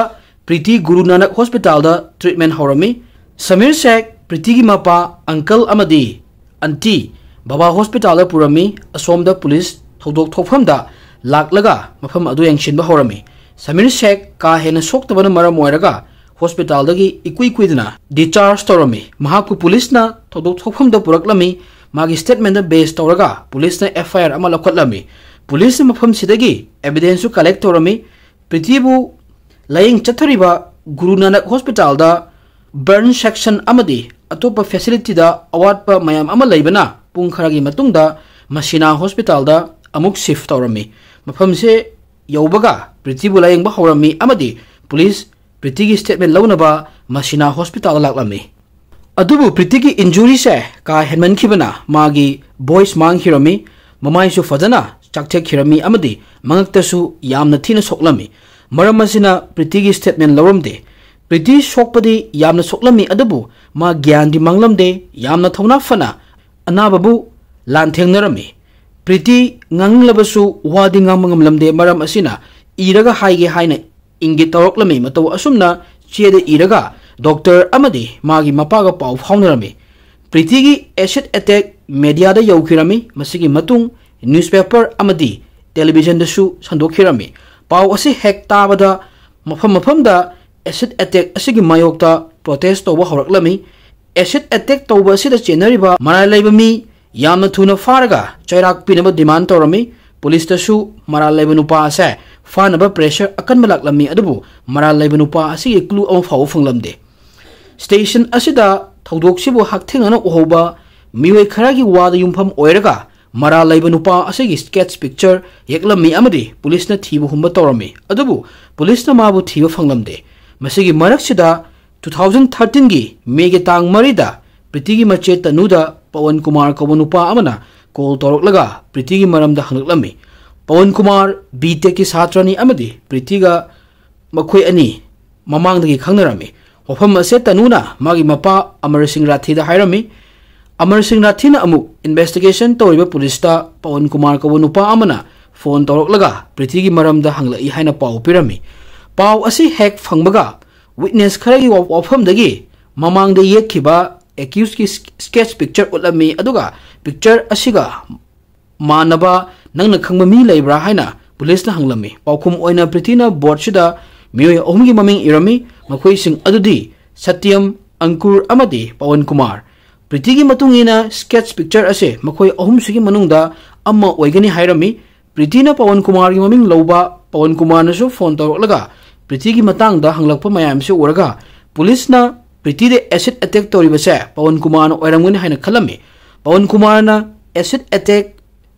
ꯄ꯭ꯔꯤꯇꯤ ꯒꯨꯔꯨ ꯅꯥꯅꯛ ꯍꯣꯁꯄꯤꯇꯥꯜꯗ ꯇ꯭ꯔꯤꯠꯃꯦꯟ ꯍꯧꯔꯝꯃꯤ꯫ ꯁꯃꯤꯔ ꯁꯦꯈ, ꯄ꯭ꯔꯤꯇꯤꯒꯤ ꯃꯄꯥ, ꯑꯪꯀꯜ ꯑꯃꯗꯤ ꯑꯟꯇꯤ ꯕꯕꯥ ꯍꯣꯁꯄꯤꯇꯥꯜꯗ ꯄꯨꯔꯝꯃꯤ꯫ ꯑꯁꯣꯝꯗ ꯄꯨꯂꯤꯁ ꯊꯧꯗꯣꯛ ꯊꯣꯛꯐꯝꯗ ꯂꯥꯛꯂꯒ ꯃꯐꯝ ꯑꯗꯨ ꯌꯦꯡꯁꯤꯟꯕ ꯍꯧꯔꯝꯃꯤ꯫ ꯁꯃꯤꯔ ꯁꯦꯈ ꯀꯥ ꯍꯦꯟꯅ ꯁꯣꯛꯇꯕꯅ ꯃꯔꯝ ꯑꯣꯏꯔꯒ ꯍꯣꯁꯄꯤꯇꯥꯜꯗꯒꯤ ꯏꯀꯨꯏ ꯀꯨꯏꯗꯅ ꯗꯤꯁꯆꯥꯔꯖ ꯇꯧꯔꯝꯃꯤ꯫ ꯃꯍꯥꯛꯄꯨ ꯄꯨꯂꯤꯁꯅ ꯊꯧꯗꯣꯛ ꯊꯣꯛꯐꯝꯗ ꯄꯨꯔꯛꯂꯝꯃꯤ꯫ ꯃꯥꯒꯤ statement ꯕꯦꯁ ꯇꯧꯔꯒ ꯄꯨꯂꯤꯁꯅ FIR ꯑꯃ ꯂꯧꯈꯠꯂꯝꯃꯤ꯫ ꯄꯨꯂꯤꯁꯅ ꯃꯐꯝꯁꯤꯗꯒꯤ evidence ꯁꯨ collect ꯇꯧꯔꯝꯃꯤ꯫ ꯄ꯭ꯔꯤꯇꯤꯕꯨ ꯂꯥꯌꯦꯡ ꯆꯠꯊꯔꯤꯕ ꯒꯨꯔꯨ ꯅꯥꯅꯛ ꯍꯣꯁꯄꯤꯇꯥꯜꯗ burn section ꯑꯃꯗꯤ ꯑꯇꯣꯞꯄ facility ꯗ ꯑꯋꯥꯠꯄ ꯃꯌꯥꯝ ꯑꯃ ꯂꯩꯕꯅ ꯄꯨꯡ ꯈꯔꯒꯤ ꯃꯇꯨꯡꯗ ꯃꯁꯤꯅꯥ ꯍꯣꯁꯄꯤꯇꯥꯜꯗ ꯑꯃꯨꯛ shift ꯇꯧꯔꯝꯃꯤ꯫ ꯃꯐꯝꯁꯦ ꯌꯧꯕꯒ ꯄ꯭ꯔꯤꯇꯤꯕꯨ ꯂꯥꯌꯦꯡꯕ ꯍꯧꯔꯝꯃꯤ ꯑꯃꯗꯤ ꯄꯨꯂꯤꯁ ꯄ꯭ꯔꯤꯇꯤꯒꯤ statement ꯂꯧꯅꯕ ꯃꯁꯤꯅꯥ ꯍꯣꯁꯄꯤꯇꯥꯜꯗ ꯂꯥꯛꯂꯝꯃꯤ꯫ ꯑꯗꯨꯕꯨ ꯄ꯭ꯔꯤꯇꯤꯒꯤ injury ꯁꯦ ꯀꯥ ꯍꯦꯟꯃꯟꯈꯤꯕꯅ ꯃꯥꯒꯤ voice ꯃꯥꯡꯈꯤꯔꯝꯃꯤ, ꯃꯃꯥꯏꯁꯨ ꯐꯖꯅ ꯆꯥꯛꯊꯦꯛꯈꯤꯔꯝꯃꯤ ꯑꯃꯗꯤ ꯃꯉꯛꯇꯁꯨ ꯌꯥꯝꯅ ꯊꯤꯅ ꯁꯣꯛꯂꯝꯃꯤ꯫ ꯃꯔꯝ ꯑꯁꯤꯅ ꯄ꯭ꯔꯤꯇꯤꯒꯤ statement ꯂꯧꯔꯝꯗꯦ꯫ ꯄ꯭ꯔꯤꯇꯤ ꯁꯣꯛꯄꯗꯤ ꯌꯥꯝꯅ ꯁꯣꯛꯂꯝꯃꯤ, ꯑꯗꯨꯕꯨ ꯃꯥ ꯒ꯭ꯌꯥꯟꯗꯤ ꯃꯥꯡꯂꯝꯗꯦ, ꯌꯥꯝꯅ ꯊꯧꯅꯥ ꯐꯅ ꯑꯅꯥꯕꯕꯨ ꯂꯥꯟꯊꯦꯡꯅꯔꯝꯃꯤ꯫ ꯄ꯭ꯔꯤꯇꯤ ꯉꯥꯡꯂꯕꯁꯨ ꯋꯥꯗꯤ ꯉꯥꯡꯕ ꯉꯝꯂꯝꯗꯦ, ꯃꯔꯝ ꯑꯁꯤꯅ ꯏꯔꯒ ꯍꯥꯏꯒꯦ ꯍꯥꯏꯅ ꯏꯪꯒꯤꯠ ꯇꯧꯔꯛꯂꯝꯃꯤ꯫ ꯃꯇꯧ ꯑꯁꯨꯝꯅ ꯆꯦꯗ ꯏꯔꯒ ꯗꯣꯛꯇꯔ ꯑꯃꯗꯤ ꯃꯥꯒꯤ ꯃꯄꯥꯒ ꯄꯥꯎ ꯐꯥꯎꯅꯔꯝꯃꯤ꯫ ꯄ꯭ꯔꯤꯇꯤꯒꯤ acid attack media ꯗ ꯌꯧꯈꯤꯔꯝꯃꯤ꯫ ꯃꯁꯤꯒꯤ ꯃꯇꯨꯡ newspaper ꯑꯃꯗꯤ television ꯗꯁꯨ ꯁꯟꯗꯣꯛꯈꯤꯔꯝꯃꯤ꯫ ꯄꯥꯎ ꯑꯁꯤ ꯍꯦꯛ ꯇꯥꯕꯗ ꯃꯐꯝ ꯃꯐꯝꯗ acid attack ꯑꯁꯤꯒꯤ ꯃꯥꯌꯣꯛꯇ protest ꯇꯧꯕ ꯍꯧꯔꯛꯂꯝꯃꯤ꯫ Acid attack ꯇꯧꯕ ꯑꯁꯤꯗ ꯆꯦꯟꯅꯔꯤꯕ ꯃꯔꯥꯜ ꯂꯩꯕ ꯃꯤ ꯌꯥꯝꯅ ꯊꯨꯅ ꯐꯥꯔꯒ ꯆꯩꯔꯥꯛ ꯄꯤꯅꯕ demand ꯇꯧꯔꯝꯃꯤ꯫ ꯄꯨꯂꯤꯁꯇꯁꯨ ꯃꯔꯥꯜ ꯂꯩꯕ ꯅꯨꯄꯥ ꯑꯁꯦ ꯐꯥꯅꯕ pressure ꯑꯀꯟꯕ ꯂꯥꯛꯂꯝꯃꯤ, ꯑꯗꯨꯕꯨ ꯃꯔꯥꯜ ꯂꯩꯕ ꯅꯨꯄꯥ ꯑꯁꯤꯒꯤ clue ꯑꯃ ꯐꯥꯎꯕ ꯐꯪꯂꯝꯗꯦ꯫ Station ꯑꯁꯤꯗ ꯊꯧꯗꯣꯛꯁꯤꯕꯨ ꯍꯛꯊꯦꯡꯅꯅ ꯎꯍꯧꯕ ꯃꯤꯑꯣꯏ ꯈꯔꯒꯤ ꯋꯥꯗ ꯌꯨꯝꯐꯝ ꯑꯣꯏꯔꯒ ꯃꯔꯥꯜ ꯂꯩꯕ ꯅꯨꯄꯥ ꯑꯁꯤꯒꯤ sketch picture ꯌꯦꯛꯂꯝꯃꯤ ꯑꯃꯗꯤ ꯄꯨꯂꯤꯁꯅ ꯊꯤꯕ ꯍꯨꯝꯕ ꯇꯧꯔꯝꯃꯤ, ꯑꯗꯨꯕꯨ ꯄꯨꯂꯤꯁꯅ ꯃꯥꯕꯨ ꯊꯤꯕ ꯐꯪꯂꯝꯗꯦ꯫ ꯃꯁꯤꯒꯤ ꯃꯔꯛꯁꯤꯗ two thousand thirteen ꯒꯤ May ꯒꯤ ꯇꯥꯡ ꯃꯔꯤꯗ ꯄ꯭ꯔꯤꯇꯤꯒꯤ ꯃꯆꯦ ꯇꯅꯨꯗ ꯄꯋꯟ ꯀꯨꯃꯥꯔ ꯀꯧꯕ ꯅꯨꯄꯥ ꯑꯃꯅ call ꯇꯧꯔꯛꯂꯒ ꯄ꯭ꯔꯤꯇꯤꯒꯤ ꯃꯔꯝꯗ ꯍꯪꯂꯛꯂꯝꯃꯤ꯫ ꯄꯋꯟ ꯀꯨꯃꯥꯔ B.Tech ꯀꯤ ꯁꯥꯇ꯭ꯔꯅꯤ ꯑꯃꯗꯤ ꯄ꯭ꯔꯤꯇꯤꯒ ꯃꯈꯣꯏ ꯑꯅꯤ ꯃꯃꯥꯡꯗꯒꯤ ꯈꯪꯅꯔꯝꯃꯤ꯫ ꯋꯥꯐꯝ ꯑꯁꯦ ꯇꯅꯨꯅ ꯃꯥꯒꯤ ꯃꯄꯥ ꯑꯃꯔ ꯁꯤꯡ ꯔꯥꯊꯤꯗ ꯍꯥꯏꯔꯝꯃꯤ꯫ ꯑꯃꯔ ꯁꯤꯡ ꯔꯥꯊꯤꯅ ꯑꯃꯨꯛ investigation ꯇꯧꯔꯤꯕ ꯄꯨꯂꯤꯁꯇ ꯄꯋꯟ ꯀꯨꯃꯥꯔ ꯀꯧꯕ ꯅꯨꯄꯥ ꯑꯃꯅ phone ꯇꯧꯔꯛꯂꯒ ꯄ꯭ꯔꯤꯇꯤꯒꯤ ꯃꯔꯝꯗ ꯍꯪꯂꯛꯏ ꯍꯥꯏꯅ ꯄꯥꯎ ꯄꯤꯔꯝꯃꯤ꯫ ꯄꯥꯎ ꯑꯁꯤ ꯍꯦꯛ ꯐꯪꯕꯒ witness ꯈꯔꯒꯤ ꯋꯥ-, ꯋꯥꯐꯝꯗꯒꯤ ꯃꯃꯥꯡꯗ ꯌꯦꯛꯈꯤꯕ accused ꯀꯤ sketch picture ꯎꯠꯂꯝꯃꯤ, ꯑꯗꯨꯒ picture ꯑꯁꯤꯒ ꯃꯥꯟꯅꯕ ꯅꯪꯅ ꯈꯪꯕ ꯃꯤ ꯂꯩꯕ꯭ꯔꯥ ꯍꯥꯏꯅ ꯄꯨꯂꯤꯁꯅ ꯍꯪꯂꯝꯃꯤ꯫ ꯄꯥꯎꯈꯨꯝ ꯑꯣꯏꯅ ꯄ꯭ꯔꯤꯇꯤꯅ board ꯁꯤꯗ ꯃꯤꯑꯣꯏ ꯑꯍꯨꯝꯒꯤ ꯃꯃꯤꯡ ꯏꯔꯝꯃꯤ꯫ ꯃꯈꯣꯏꯁꯤꯡ ꯑꯗꯨꯗꯤ ꯁꯇ꯭ꯌꯝ, ꯑꯪꯀꯨꯔ ꯑꯃꯗꯤ ꯄꯋꯟ ꯀꯨꯃꯥꯔ꯫ ꯄ꯭ꯔꯤꯇꯤꯒꯤ ꯃꯇꯨꯡ ꯏꯟꯅ sketch picture ꯑꯁꯦ ꯃꯈꯣꯏ ꯑꯍꯨꯝꯁꯤꯒꯤ ꯃꯅꯨꯡꯗ ꯑꯃ ꯑꯣꯏꯒꯅꯤ ꯍꯥꯏꯔꯝꯃꯤ꯫ ꯄ꯭ꯔꯤꯇꯤꯅ ꯄꯋꯟ ꯀꯨꯃꯥꯔꯒꯤ ꯃꯃꯤꯡ ꯂꯧꯕ, ꯄꯋꯟ ꯀꯨꯃꯥꯔꯅꯁꯨ ꯐꯣꯟ ꯇꯧꯔꯛꯂꯒ ꯄ꯭ꯔꯤꯇꯤꯒꯤ ꯃꯇꯥꯡꯗ ꯍꯪꯂꯛꯄ ꯃꯌꯥꯝꯁꯤ ꯎꯔꯒ ꯄꯨꯂꯤꯁꯅ ꯄ꯭ꯔꯤꯇꯤꯗ acid attack ꯇꯧꯔꯤꯕꯁꯦ ꯄꯋꯟ ꯀꯨꯃꯥꯔꯅ ꯑꯣꯏꯔꯝꯒꯅꯤ ꯍꯥꯏꯅ ꯈꯜꯂꯝꯃꯤ꯫ ꯄꯋꯟ ꯀꯨꯃꯥꯔꯅ acid attack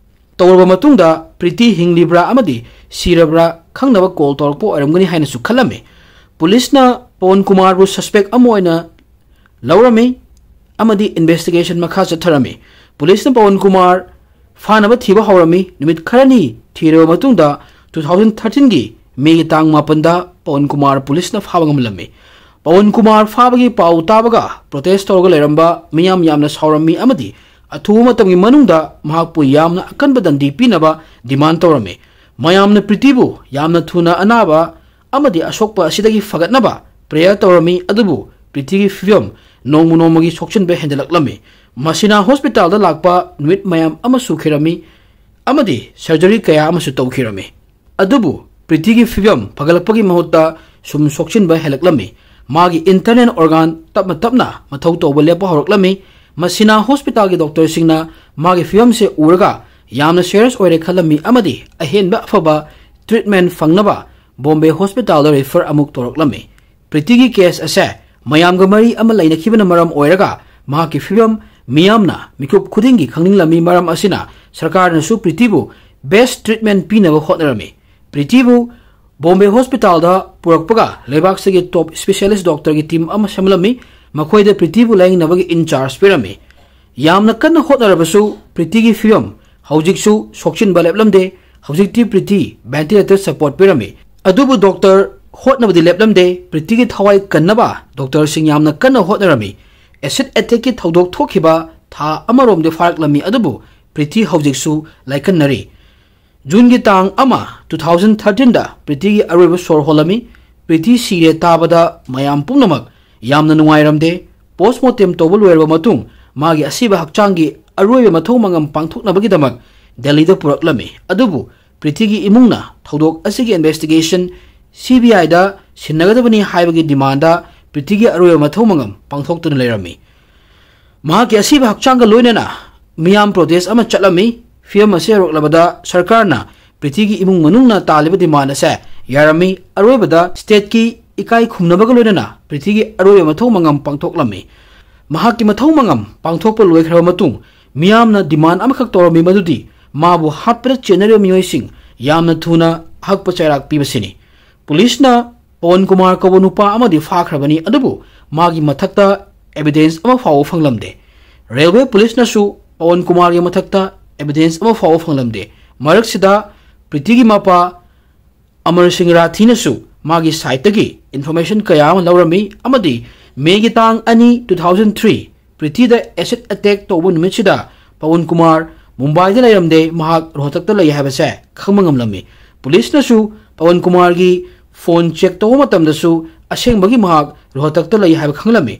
ꯇꯧꯔꯕ ꯃꯇꯨꯡꯗ ꯄ꯭ꯔꯤꯇꯤ ꯍꯤꯡꯂꯤꯕ꯭ꯔꯥ ꯑꯃꯗꯤ ꯁꯤꯔꯕ꯭ꯔꯥ ꯈꯪꯅꯕ ꯀꯣꯜ ꯇꯧꯔꯛꯄ ꯑꯣꯏꯔꯝꯒꯅꯤ ꯍꯥꯏꯅꯁꯨ ꯈꯜꯂꯝꯃꯤ꯫ ꯄꯨꯂꯤꯁꯅ ꯄꯋꯟ ꯀꯨꯃꯥꯔꯕꯨ suspect ꯑꯃ ꯑꯣꯏꯅ ꯂꯧꯔꯝꯃꯤ ꯑꯃꯗꯤ investigation ꯃꯈꯥ ꯆꯠꯊꯔꯝꯃꯤ꯫ ꯄꯨꯂꯤꯁꯅ ꯄꯋꯟ ꯀꯨꯃꯥꯔ ꯐꯥꯅꯕ ꯊꯤꯕ ꯍꯧꯔꯝꯃꯤ꯫ ꯅꯨꯃꯤꯠ ꯈꯔꯅꯤ ꯊꯤꯔꯕ ꯃꯇꯨꯡꯗ two thousand thirteen ꯒꯤ ꯃꯦꯒꯤ ꯇꯥꯡ ꯃꯥꯄꯟꯗ ꯄꯋꯟ ꯀꯨꯃꯥꯔ ꯄꯨꯂꯤꯁꯅ ꯐꯥꯕ ꯉꯝꯂꯝꯃꯤ꯫ ꯄꯋꯟ ꯀꯨꯃꯥꯔ ꯐꯥꯕꯒꯤ ꯄꯥꯎ ꯇꯥꯕꯒ protest ꯇꯧꯔꯒ ꯂꯩꯔꯝꯕ ꯃꯤꯌꯥꯝ ꯌꯥꯝꯅ ꯁꯥꯎꯔꯝꯃꯤ ꯑꯃꯗꯤ ꯑꯊꯨꯕ ꯃꯇꯝꯒꯤ ꯃꯅꯨꯡꯗ ꯃꯍꯥꯛꯄꯨ ꯌꯥꯝꯅ ꯑꯀꯟꯕ ꯗꯟꯗꯤ ꯄꯤꯅꯕ demand ꯇꯧꯔꯝꯃꯤ꯫ ꯃꯌꯥꯝꯅ ꯄ꯭ꯔꯤꯇꯤꯕꯨ ꯌꯥꯝꯅ ꯊꯨꯅ ꯑꯅꯥꯕ ꯑꯃꯗꯤ ꯑꯁꯣꯛꯄ ꯑꯁꯤꯗꯒꯤ ꯐꯒꯠꯅꯕ prayer ꯇꯧꯔꯝꯃꯤ, ꯑꯗꯨꯕꯨ ꯄ꯭ꯔꯤꯇꯤꯒꯤ ꯐꯤꯕꯝ ꯅꯣꯡꯃ ꯅꯣꯡꯃꯒꯤ ꯁꯣꯛꯆꯤꯟꯕ ꯍꯦꯟꯖꯜꯂꯛꯂꯝꯃꯤ꯫ ꯃꯁꯤꯅ ꯍꯣꯁꯄꯤꯇꯥꯜꯗ ꯂꯥꯛꯄ ꯅꯨꯃꯤꯠ ꯃꯌꯥꯝ ꯑꯃ ꯁꯨꯈꯤꯔꯝꯃꯤ ꯑꯃꯗꯤ surgery ꯀꯌꯥ ꯑꯃꯁꯨ ꯇꯧꯈꯤꯔꯝꯃꯤ꯫ ꯑꯗꯨꯕꯨ ꯄ꯭ꯔꯤꯇꯤꯒꯤ ꯐꯤꯕꯝ ꯐꯒꯠꯂꯛꯄꯒꯤ ꯃꯍꯨꯠꯇ ꯁꯨꯝ ꯁꯣꯛꯆꯤꯟꯕ ꯍꯦꯜꯂꯛꯂꯝꯃꯤ꯫ ꯃꯥꯒꯤ internal organ ꯇꯞꯅ ꯇꯞꯅ ꯃꯊꯧ ꯇꯧꯕ ꯂꯦꯞꯄ ꯍꯧꯔꯛꯂꯝꯃꯤ꯫ ꯃꯁꯤꯅ ꯍꯣꯁꯄꯤꯇꯥꯜꯒꯤ ꯗꯣꯛꯇꯔꯁꯤꯡꯅ ꯃꯥꯒꯤ ꯐꯤꯕꯝꯁꯦ ꯎꯔꯒ ꯌꯥꯝꯅ serious ꯑꯣꯏꯔꯦ ꯈꯜꯂꯝꯃꯤ ꯑꯃꯗꯤ ꯑꯍꯦꯟꯕ ꯑꯐꯕ treatment ꯐꯪꯅꯕ ꯕꯣꯝꯕꯦ ꯍꯣꯁꯄꯤꯇꯥꯜꯗ refer ꯑꯃꯨꯛ ꯇꯧꯔꯛꯂꯝꯃꯤ꯫ ꯄ꯭ꯔꯤꯇꯤꯒꯤ case ꯑꯁꯦ ꯃꯌꯥꯝꯒ ꯃꯔꯤ ꯑꯃ ꯂꯩꯅꯈꯤꯕꯅ ꯃꯔꯝ ꯑꯣꯏꯔꯒ ꯃꯍꯥꯛꯀꯤ ꯐꯤꯕꯝ ꯃꯤꯌꯥꯝꯅ ꯃꯤꯀꯨꯞ ꯈꯨꯗꯤꯡꯒꯤ ꯈꯪꯅꯤꯡꯂꯝꯃꯤ꯫ ꯃꯔꯝ ꯑꯁꯤꯅ ꯁꯔꯀꯥꯔꯅꯁꯨ ꯄ꯭ꯔꯤꯇꯤꯕꯨ best treatment ꯄꯤꯅꯕ ꯍꯣꯠꯅꯔꯝꯃꯤ꯫ ꯄ꯭ꯔꯤꯇꯤꯕꯨ ꯕꯣꯝꯕꯦ ꯍꯣꯁꯄꯤꯇꯥꯜꯗ ꯄꯨꯔꯛꯄꯒ ꯂꯩꯕꯥꯛꯁꯤꯒꯤ top specialist doctorꯒꯤ team ꯑꯃ ꯁꯦꯝꯂꯝꯃꯤ꯫ ꯃꯈꯣꯏꯗ ꯄ꯭ꯔꯤꯇꯤꯕꯨ ꯂꯥꯌꯦꯡꯅꯕꯒꯤ in charge ꯄꯤꯔꯝꯃꯤ꯫ ꯌꯥꯝꯅ ꯀꯟꯅ ꯍꯣꯠꯅꯔꯕꯁꯨ ꯄ꯭ꯔꯤꯇꯤꯒꯤ ꯐꯤꯕꯝ ꯍꯧꯖꯤꯛꯁꯨ ꯁꯣꯛꯆꯤꯟꯕ ꯂꯦꯞꯂꯝꯗꯦ꯫ ꯍꯧꯖꯤꯛꯇꯤ ꯄ꯭ꯔꯤꯇꯤ ventilator support ꯄꯤꯔꯝꯃꯤ꯫ ꯑꯗꯨꯕꯨ ꯗꯣꯛꯇꯔ ꯍꯣꯠꯅꯕꯗꯤ ꯂꯦꯞꯂꯝꯗꯦ꯫ ꯄ꯭ꯔꯤꯇꯤꯒꯤ ꯊꯋꯥꯏ ꯀꯟꯅꯕ ꯗꯣꯛꯇꯔꯁꯤꯡ ꯌꯥꯝꯅ ꯀꯟꯅ ꯍꯣꯠꯅꯔꯝꯃꯤ꯫ Acid attackꯀꯤ ꯊꯧꯗꯣꯛ ꯊꯣꯛꯈꯤꯕ ꯊꯥ ꯑꯃꯔꯣꯝꯗꯤ ꯐꯥꯔꯛꯂꯝꯃꯤ, ꯑꯗꯨꯕꯨ ꯄ꯭ꯔꯤꯇꯤ ꯍꯧꯖꯤꯛꯁꯨ ꯂꯥꯏꯀꯟꯅꯔꯤ꯫ ꯖꯨꯟꯒꯤ ꯇꯥꯡ ꯑꯃ, two thousand thirteenꯗ ꯄ꯭ꯔꯤꯇꯤꯒꯤ ꯑꯔꯣꯏꯕ ꯁꯣꯔ ꯍꯣꯜꯂꯝꯃꯤ꯫ ꯄ꯭ꯔꯤꯇꯤ ꯁꯤꯔꯦ ꯇꯥꯕꯗ ꯃꯌꯥꯝ ꯄꯨꯝꯅꯃꯛ ꯌꯥꯝꯅ ꯅꯨꯡꯉꯥꯏꯔꯝꯗꯦ꯫ Post mortem ꯇꯧꯕ ꯂꯣꯏꯔꯕ ꯃꯇꯨꯡ ꯃꯥꯒꯤ ꯑꯁꯤꯕ ꯍꯛꯆꯥꯡꯒꯤ ꯑꯔꯣꯏꯕ ꯃꯊꯧ ꯃꯉꯝ ꯄꯥꯡꯊꯣꯛꯅꯕꯒꯤꯗꯃꯛ ꯗꯦꯜꯂꯤꯗ ꯄꯨꯔꯛꯂꯝꯃꯤ꯫ ꯑꯗꯨꯕꯨ ꯄ꯭ꯔꯤꯇꯤꯒꯤ ꯏꯃꯨꯡꯅ ꯊꯧꯗꯣꯛ ꯑꯁꯤꯒꯤ investigation CBIꯗ ꯁꯤꯟꯅꯒꯗꯕꯅꯤ ꯍꯥꯏꯕꯒꯤ demandꯗ ꯄ꯭ꯔꯤꯇꯤꯒꯤ ꯑꯔꯣꯏꯕ ꯃꯊꯧ ꯃꯉꯝ ꯄꯥꯡꯊꯣꯛꯇꯨꯅ ꯂꯩꯔꯝꯃꯤ꯫ ꯃꯍꯥꯛꯀꯤ ꯑꯁꯤꯕ ꯍꯛꯆꯥꯡꯒ ꯂꯣꯏꯅꯅ ꯃꯤꯌꯥꯝ ꯄ꯭ꯔꯣꯇꯦꯁ ꯑꯃ ꯆꯠꯂꯝꯃꯤ꯫ ꯐꯤꯕꯝ ꯑꯁꯤ ꯍꯧꯔꯛꯂꯕꯗ ꯁꯔꯀꯥꯔꯅ ꯄ꯭ꯔꯤꯇꯤꯒꯤ ꯏꯃꯨꯡ ꯃꯅꯨꯡꯅ ꯇꯥꯜꯂꯤꯕ ꯗꯤꯃꯥꯟ ꯑꯁꯦ ꯌꯥꯔꯝꯃꯤ꯫ ꯑꯔꯣꯏꯕꯗ ꯁ꯭ꯇꯦꯠꯀꯤ ꯏꯀꯥꯏ ꯈꯨꯝꯅꯕꯒ ꯂꯣꯏꯅꯅ ꯄ꯭ꯔꯤꯇꯤꯒꯤ ꯑꯔꯣꯏꯕ ꯃꯊꯧ ꯃꯉꯝ ꯄꯥꯡꯊꯣꯛꯂꯝꯃꯤ꯫ ꯃꯍꯥꯛꯀꯤ ꯃꯊꯧ ꯃꯉꯝ ꯄꯥꯡꯊꯣꯛꯄ ꯂꯣꯏꯈ꯭ꯔꯕ ꯃꯇꯨꯡ ꯃꯤꯌꯥꯝꯅ ꯗꯤꯃꯥꯟ ꯑꯃꯈꯛ ꯇꯧꯔꯝꯃꯤ, ꯃꯗꯨꯗꯤ ꯃꯥꯕꯨ ꯍꯥꯠꯄꯗ ꯆꯦꯟꯅꯔꯤꯕ ꯃꯤꯑꯣꯏꯁꯤꯡ ꯌꯥꯝꯅ ꯊꯨꯅ ꯑꯍꯛꯄ ꯆꯩꯔꯥꯛ ꯄꯤꯕꯁꯤꯅꯤ꯫ ꯄꯨꯂꯤꯁꯅ ꯄꯋꯟ ꯀꯨꯃꯥꯔ ꯀꯧꯕ ꯅꯨꯄꯥ ꯑꯃꯗꯤ ꯐꯥꯈ꯭ꯔꯕꯅꯤ, ꯑꯗꯨꯕꯨ ꯃꯥꯒꯤ ꯃꯊꯛꯇ ꯑꯦꯚꯤꯗꯦꯟꯁ ꯑꯃ ꯐꯥꯎꯕ ꯐꯪꯂꯝꯗꯦ꯫ ꯔꯦꯜꯋꯦ ꯄꯨꯂꯤꯁꯅꯁꯨ ꯄꯋꯟ ꯀꯨꯃꯥꯔꯒꯤ ꯃꯊꯛꯇ ꯑꯦꯚꯤꯗꯦꯟꯁ ꯑꯃ ꯐꯥꯎꯕ ꯐꯪꯂꯝꯗꯦ꯫ ꯃꯔꯛꯁꯤꯗ ꯄ꯭ꯔꯤꯇꯤꯒꯤ ꯃꯄꯥ ꯑꯃꯔ ꯁꯤꯡ ꯔꯥꯊꯤꯅꯁꯨ ꯃꯥꯒꯤ ꯁꯥꯏꯠꯇꯒꯤ ꯏꯟꯐꯣꯔꯃꯦꯁꯟ ꯀꯌꯥ ꯑꯃ ꯂꯧꯔꯝꯃꯤ ꯑꯃꯗꯤ ꯃꯦꯒꯤ ꯇꯥꯡ ꯑꯅꯤ, two thousand three, ꯄ꯭ꯔꯤꯇꯤꯗ ꯑꯦꯁꯤꯗ ꯑꯦꯇꯦꯛ ꯇꯧꯕ ꯅꯨꯃꯤꯠꯁꯤꯗ ꯄꯋꯟ ꯀꯨꯃꯥꯔ ꯃꯨꯝꯕꯥꯏꯗ ꯂꯩꯔꯝꯗꯦ, ꯃꯍꯥꯛ ꯔꯣꯍꯇꯛꯇ ꯂꯩ ꯍꯥꯏꯕꯁꯦ ꯈꯪꯕ ꯉꯝꯂꯝꯃꯤ꯫ ꯄꯨꯂꯤꯁꯅꯁꯨ ꯄꯋꯟ ꯀꯨꯃꯥꯔꯒꯤ ꯐꯣꯟ ꯆꯦꯛ ꯇꯧꯕ ꯃꯇꯝꯗꯁꯨ ꯑꯁꯦꯡꯕꯒꯤ ꯃꯍꯥꯛ ꯔꯣꯍꯇꯛꯇ ꯂꯩ ꯍꯥꯏꯕ ꯈꯪꯂꯝꯃꯤ꯫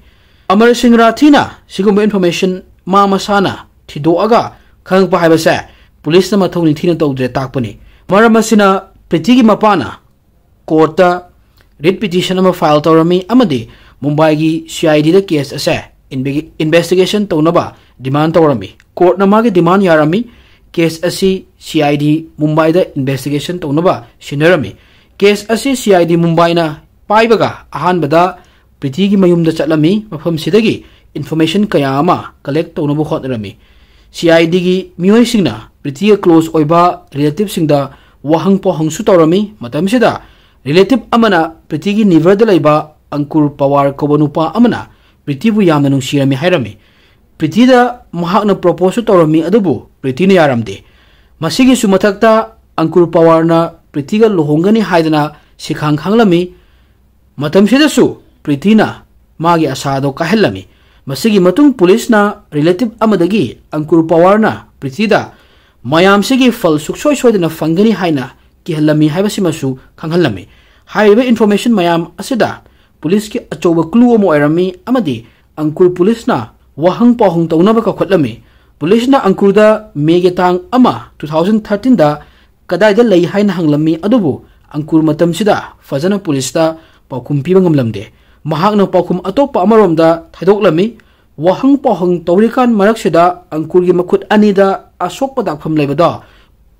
ꯑꯃꯔ ꯁꯤꯡ ꯔꯥꯊꯤꯅ ꯁꯤꯒꯨꯝꯕ ꯏꯟꯐꯣꯔꯃꯦꯁꯟ ꯃꯥ ꯃꯁꯥꯅ ꯊꯤꯗꯣꯛꯑꯒ ꯈꯪꯉꯛꯄ ꯍꯥꯏꯕꯁꯦ ꯄꯨꯂꯤꯁꯅ ꯃꯊꯧ ꯅꯤꯡꯊꯤꯅ ꯇꯧꯗ꯭ꯔꯦ ꯇꯥꯛꯄꯅꯤ꯫ ꯃꯔꯝ ꯑꯁꯤꯅ ꯄ꯭ꯔꯤꯇꯤꯒꯤ ꯃꯄꯥꯅ ꯀꯣꯔꯠꯇ ꯔꯤꯠ ꯄꯤꯇꯤꯁꯟ ꯑꯃ ꯐꯥꯏꯜ ꯇꯧꯔꯝꯃꯤ ꯑꯃꯗꯤ ꯃꯨꯝꯕꯥꯏꯒꯤ ꯁꯤ ꯑꯥꯏ ꯗꯤꯗ ꯀꯦꯁ ꯑꯁꯦ ꯏꯟꯚꯦꯁꯇꯤꯒꯦꯁꯟ ꯇꯧꯅꯕ ꯗꯤꯃꯥꯟ ꯇꯧꯔꯝꯃꯤ꯫ ꯀꯣꯔꯠꯅ ꯃꯥꯒꯤ ꯗꯤꯃꯥꯟ ꯌꯥꯔꯝꯃꯤ꯫ ꯀꯦꯁ ꯑꯁꯤ ꯁꯤ ꯑꯥꯏ ꯗꯤ ꯃꯨꯝꯕꯥꯏꯗ ꯏꯟꯚꯦꯁꯇꯤꯒꯦꯁꯟ ꯇꯧꯅꯕ ꯁꯤꯟꯅꯔꯝꯃꯤ꯫ ꯀꯦꯁ ꯑꯁꯤ ꯁꯤ ꯑꯥꯏ ꯗꯤ ꯃꯨꯝꯕꯥꯏꯅ ꯄꯥꯏꯕꯒ ꯑꯍꯥꯟꯕꯗ ꯄ꯭ꯔꯤꯇꯤꯒꯤ ꯃꯌꯨꯝꯗ ꯆꯠꯂꯝꯃꯤ꯫ ꯃꯐꯝꯁꯤꯗꯒꯤ ꯏꯟꯐꯣꯔꯃꯦꯁꯟ ꯀꯌꯥ ꯑꯃ ꯀꯂꯦꯛ ꯇꯧꯅꯕ ꯍꯣꯠꯅꯔꯝꯃꯤ꯫ ꯁꯤ ꯑꯥꯏ ꯗꯤꯒꯤ ꯃꯤꯑꯣꯏꯁꯤꯡꯅ ꯄ꯭ꯔꯤꯇꯤꯒ ꯀ꯭ꯂꯣꯖ ꯑꯣꯏꯕ ꯔꯤꯂꯦꯇꯤꯚꯁꯤꯡꯗ ꯋꯥꯍꯪ ꯄꯥꯎꯍꯪꯁꯨ ꯇꯧꯔꯝꯃꯤ꯫ ꯃꯇꯝꯁꯤꯗ ꯔꯤꯂꯦꯇꯤꯚ ꯑꯃꯅ ꯄ꯭ꯔꯤꯇꯤꯒꯤ ꯅꯤꯚꯔꯗ ꯂꯩꯕ ꯑꯪꯀꯨꯔ ꯄꯋꯥꯔ ꯀꯧꯕ ꯅꯨꯄꯥ ꯑꯃꯅ ꯄ꯭ꯔꯤꯇꯤꯕꯨ ꯌꯥꯝꯅ ꯅꯨꯡꯁꯤꯔꯝꯃꯤ ꯍꯥꯏꯔꯝꯃꯤ꯫ ꯄ꯭ꯔꯤꯇꯤꯗ ꯃꯍꯥꯛꯅ ꯄ꯭ꯔꯣꯄꯣꯖꯁꯨ ꯇꯧꯔꯝꯃꯤ, ꯑꯗꯨꯕꯨ ꯄ꯭ꯔꯤꯇꯤꯅ ꯌꯥꯔꯝꯗꯦ꯫ ꯃꯁꯤꯒꯤꯁꯨ ꯃꯊꯛꯇ ꯑꯪꯀꯨꯔ ꯄꯋꯥꯔꯅ ꯄ꯭ꯔꯤꯇꯤꯒ ꯂꯨꯍꯣꯡꯒꯅꯤ ꯍꯥꯏꯗꯅ ꯁꯤꯈꯥꯡ ꯈꯥꯡꯂꯝꯃꯤ꯫ ꯃꯇꯝꯁꯤꯗꯁꯨ ꯄ꯭ꯔꯤꯇꯤꯅ ꯃꯥꯒꯤ ꯑꯁꯥꯗꯣ ꯀꯥꯏꯍꯜꯂꯝꯃꯤ꯫ ꯃꯁꯤꯒꯤ ꯃꯇꯨꯡ ꯄꯨꯂꯤꯁꯅ ꯔꯤꯂꯦꯇꯤꯚ ꯑꯃꯗꯒꯤ ꯑꯪꯀꯨꯔ ꯄꯋꯥꯔꯅ ꯄ꯭ꯔꯤꯇꯤꯗ ꯃꯌꯥꯝꯁꯤꯒꯤ ꯐꯜ ꯁꯨꯛꯁꯣꯏ ꯁꯣꯏꯗꯅ ꯐꯪꯒꯅꯤ ꯍꯥꯏꯅ ꯀꯤꯍꯜꯂꯝꯃꯤ ꯍꯥꯏꯕꯁꯤꯃꯁꯨ ꯈꯪꯍꯜꯂꯝꯃꯤ꯫ ꯍꯥꯏꯔꯤꯕ ꯏꯟꯐꯣꯔꯃꯦꯁꯟ ꯃꯌꯥꯝ ꯑꯁꯤꯗ ꯄꯨꯂꯤꯁꯀꯤ ꯑꯆꯧꯕ ꯀ꯭ꯂꯨ ꯑꯃ ꯑꯣꯏꯔꯝꯃꯤ ꯑꯃꯗꯤ ꯑꯪꯀꯨꯔ ꯄꯨꯂꯤꯁꯅ ꯋꯥꯍꯪ ꯄꯥꯎꯍꯪ ꯇꯧꯅꯕ ꯀꯧꯈꯠꯂꯝꯃꯤ꯫ ꯄꯨꯂꯤꯁꯅ ꯑꯪꯀꯨꯔꯗ ꯃꯦꯒꯤ ꯇꯥꯡ ꯑꯃ, two thousand thirteenꯗ ꯀꯗꯥꯏꯗ ꯂꯩ ꯍꯥꯏꯅ ꯍꯪꯂꯝꯃꯤ, ꯑꯗꯨꯕꯨ ꯑꯪꯀꯨꯔ ꯃꯇꯝꯁꯤꯗ ꯐꯖꯅ ꯄꯨꯂꯤꯁꯇ ꯄꯥꯎꯈꯨꯝ ꯄꯤꯕ ꯉꯝꯂꯝꯗꯦ꯫ ꯃꯍꯥꯛꯅ ꯄꯥꯎꯈꯨꯝ ꯑꯇꯣꯞꯄ ꯑꯃꯔꯣꯝꯗ ꯊꯥꯗꯣꯛꯂꯝꯃꯤ꯫ ꯋꯥꯍꯪ ꯄꯥꯎꯍꯪ ꯇꯧꯔꯤꯀꯥꯟ ꯃꯔꯛꯁꯤꯗ ꯑꯪꯀꯨꯔꯒꯤ ꯃꯈꯨꯠ ꯑꯅꯤꯗ ꯑꯁꯣꯛꯄ ꯗꯥꯛꯐꯝ ꯂꯩꯕꯗꯣ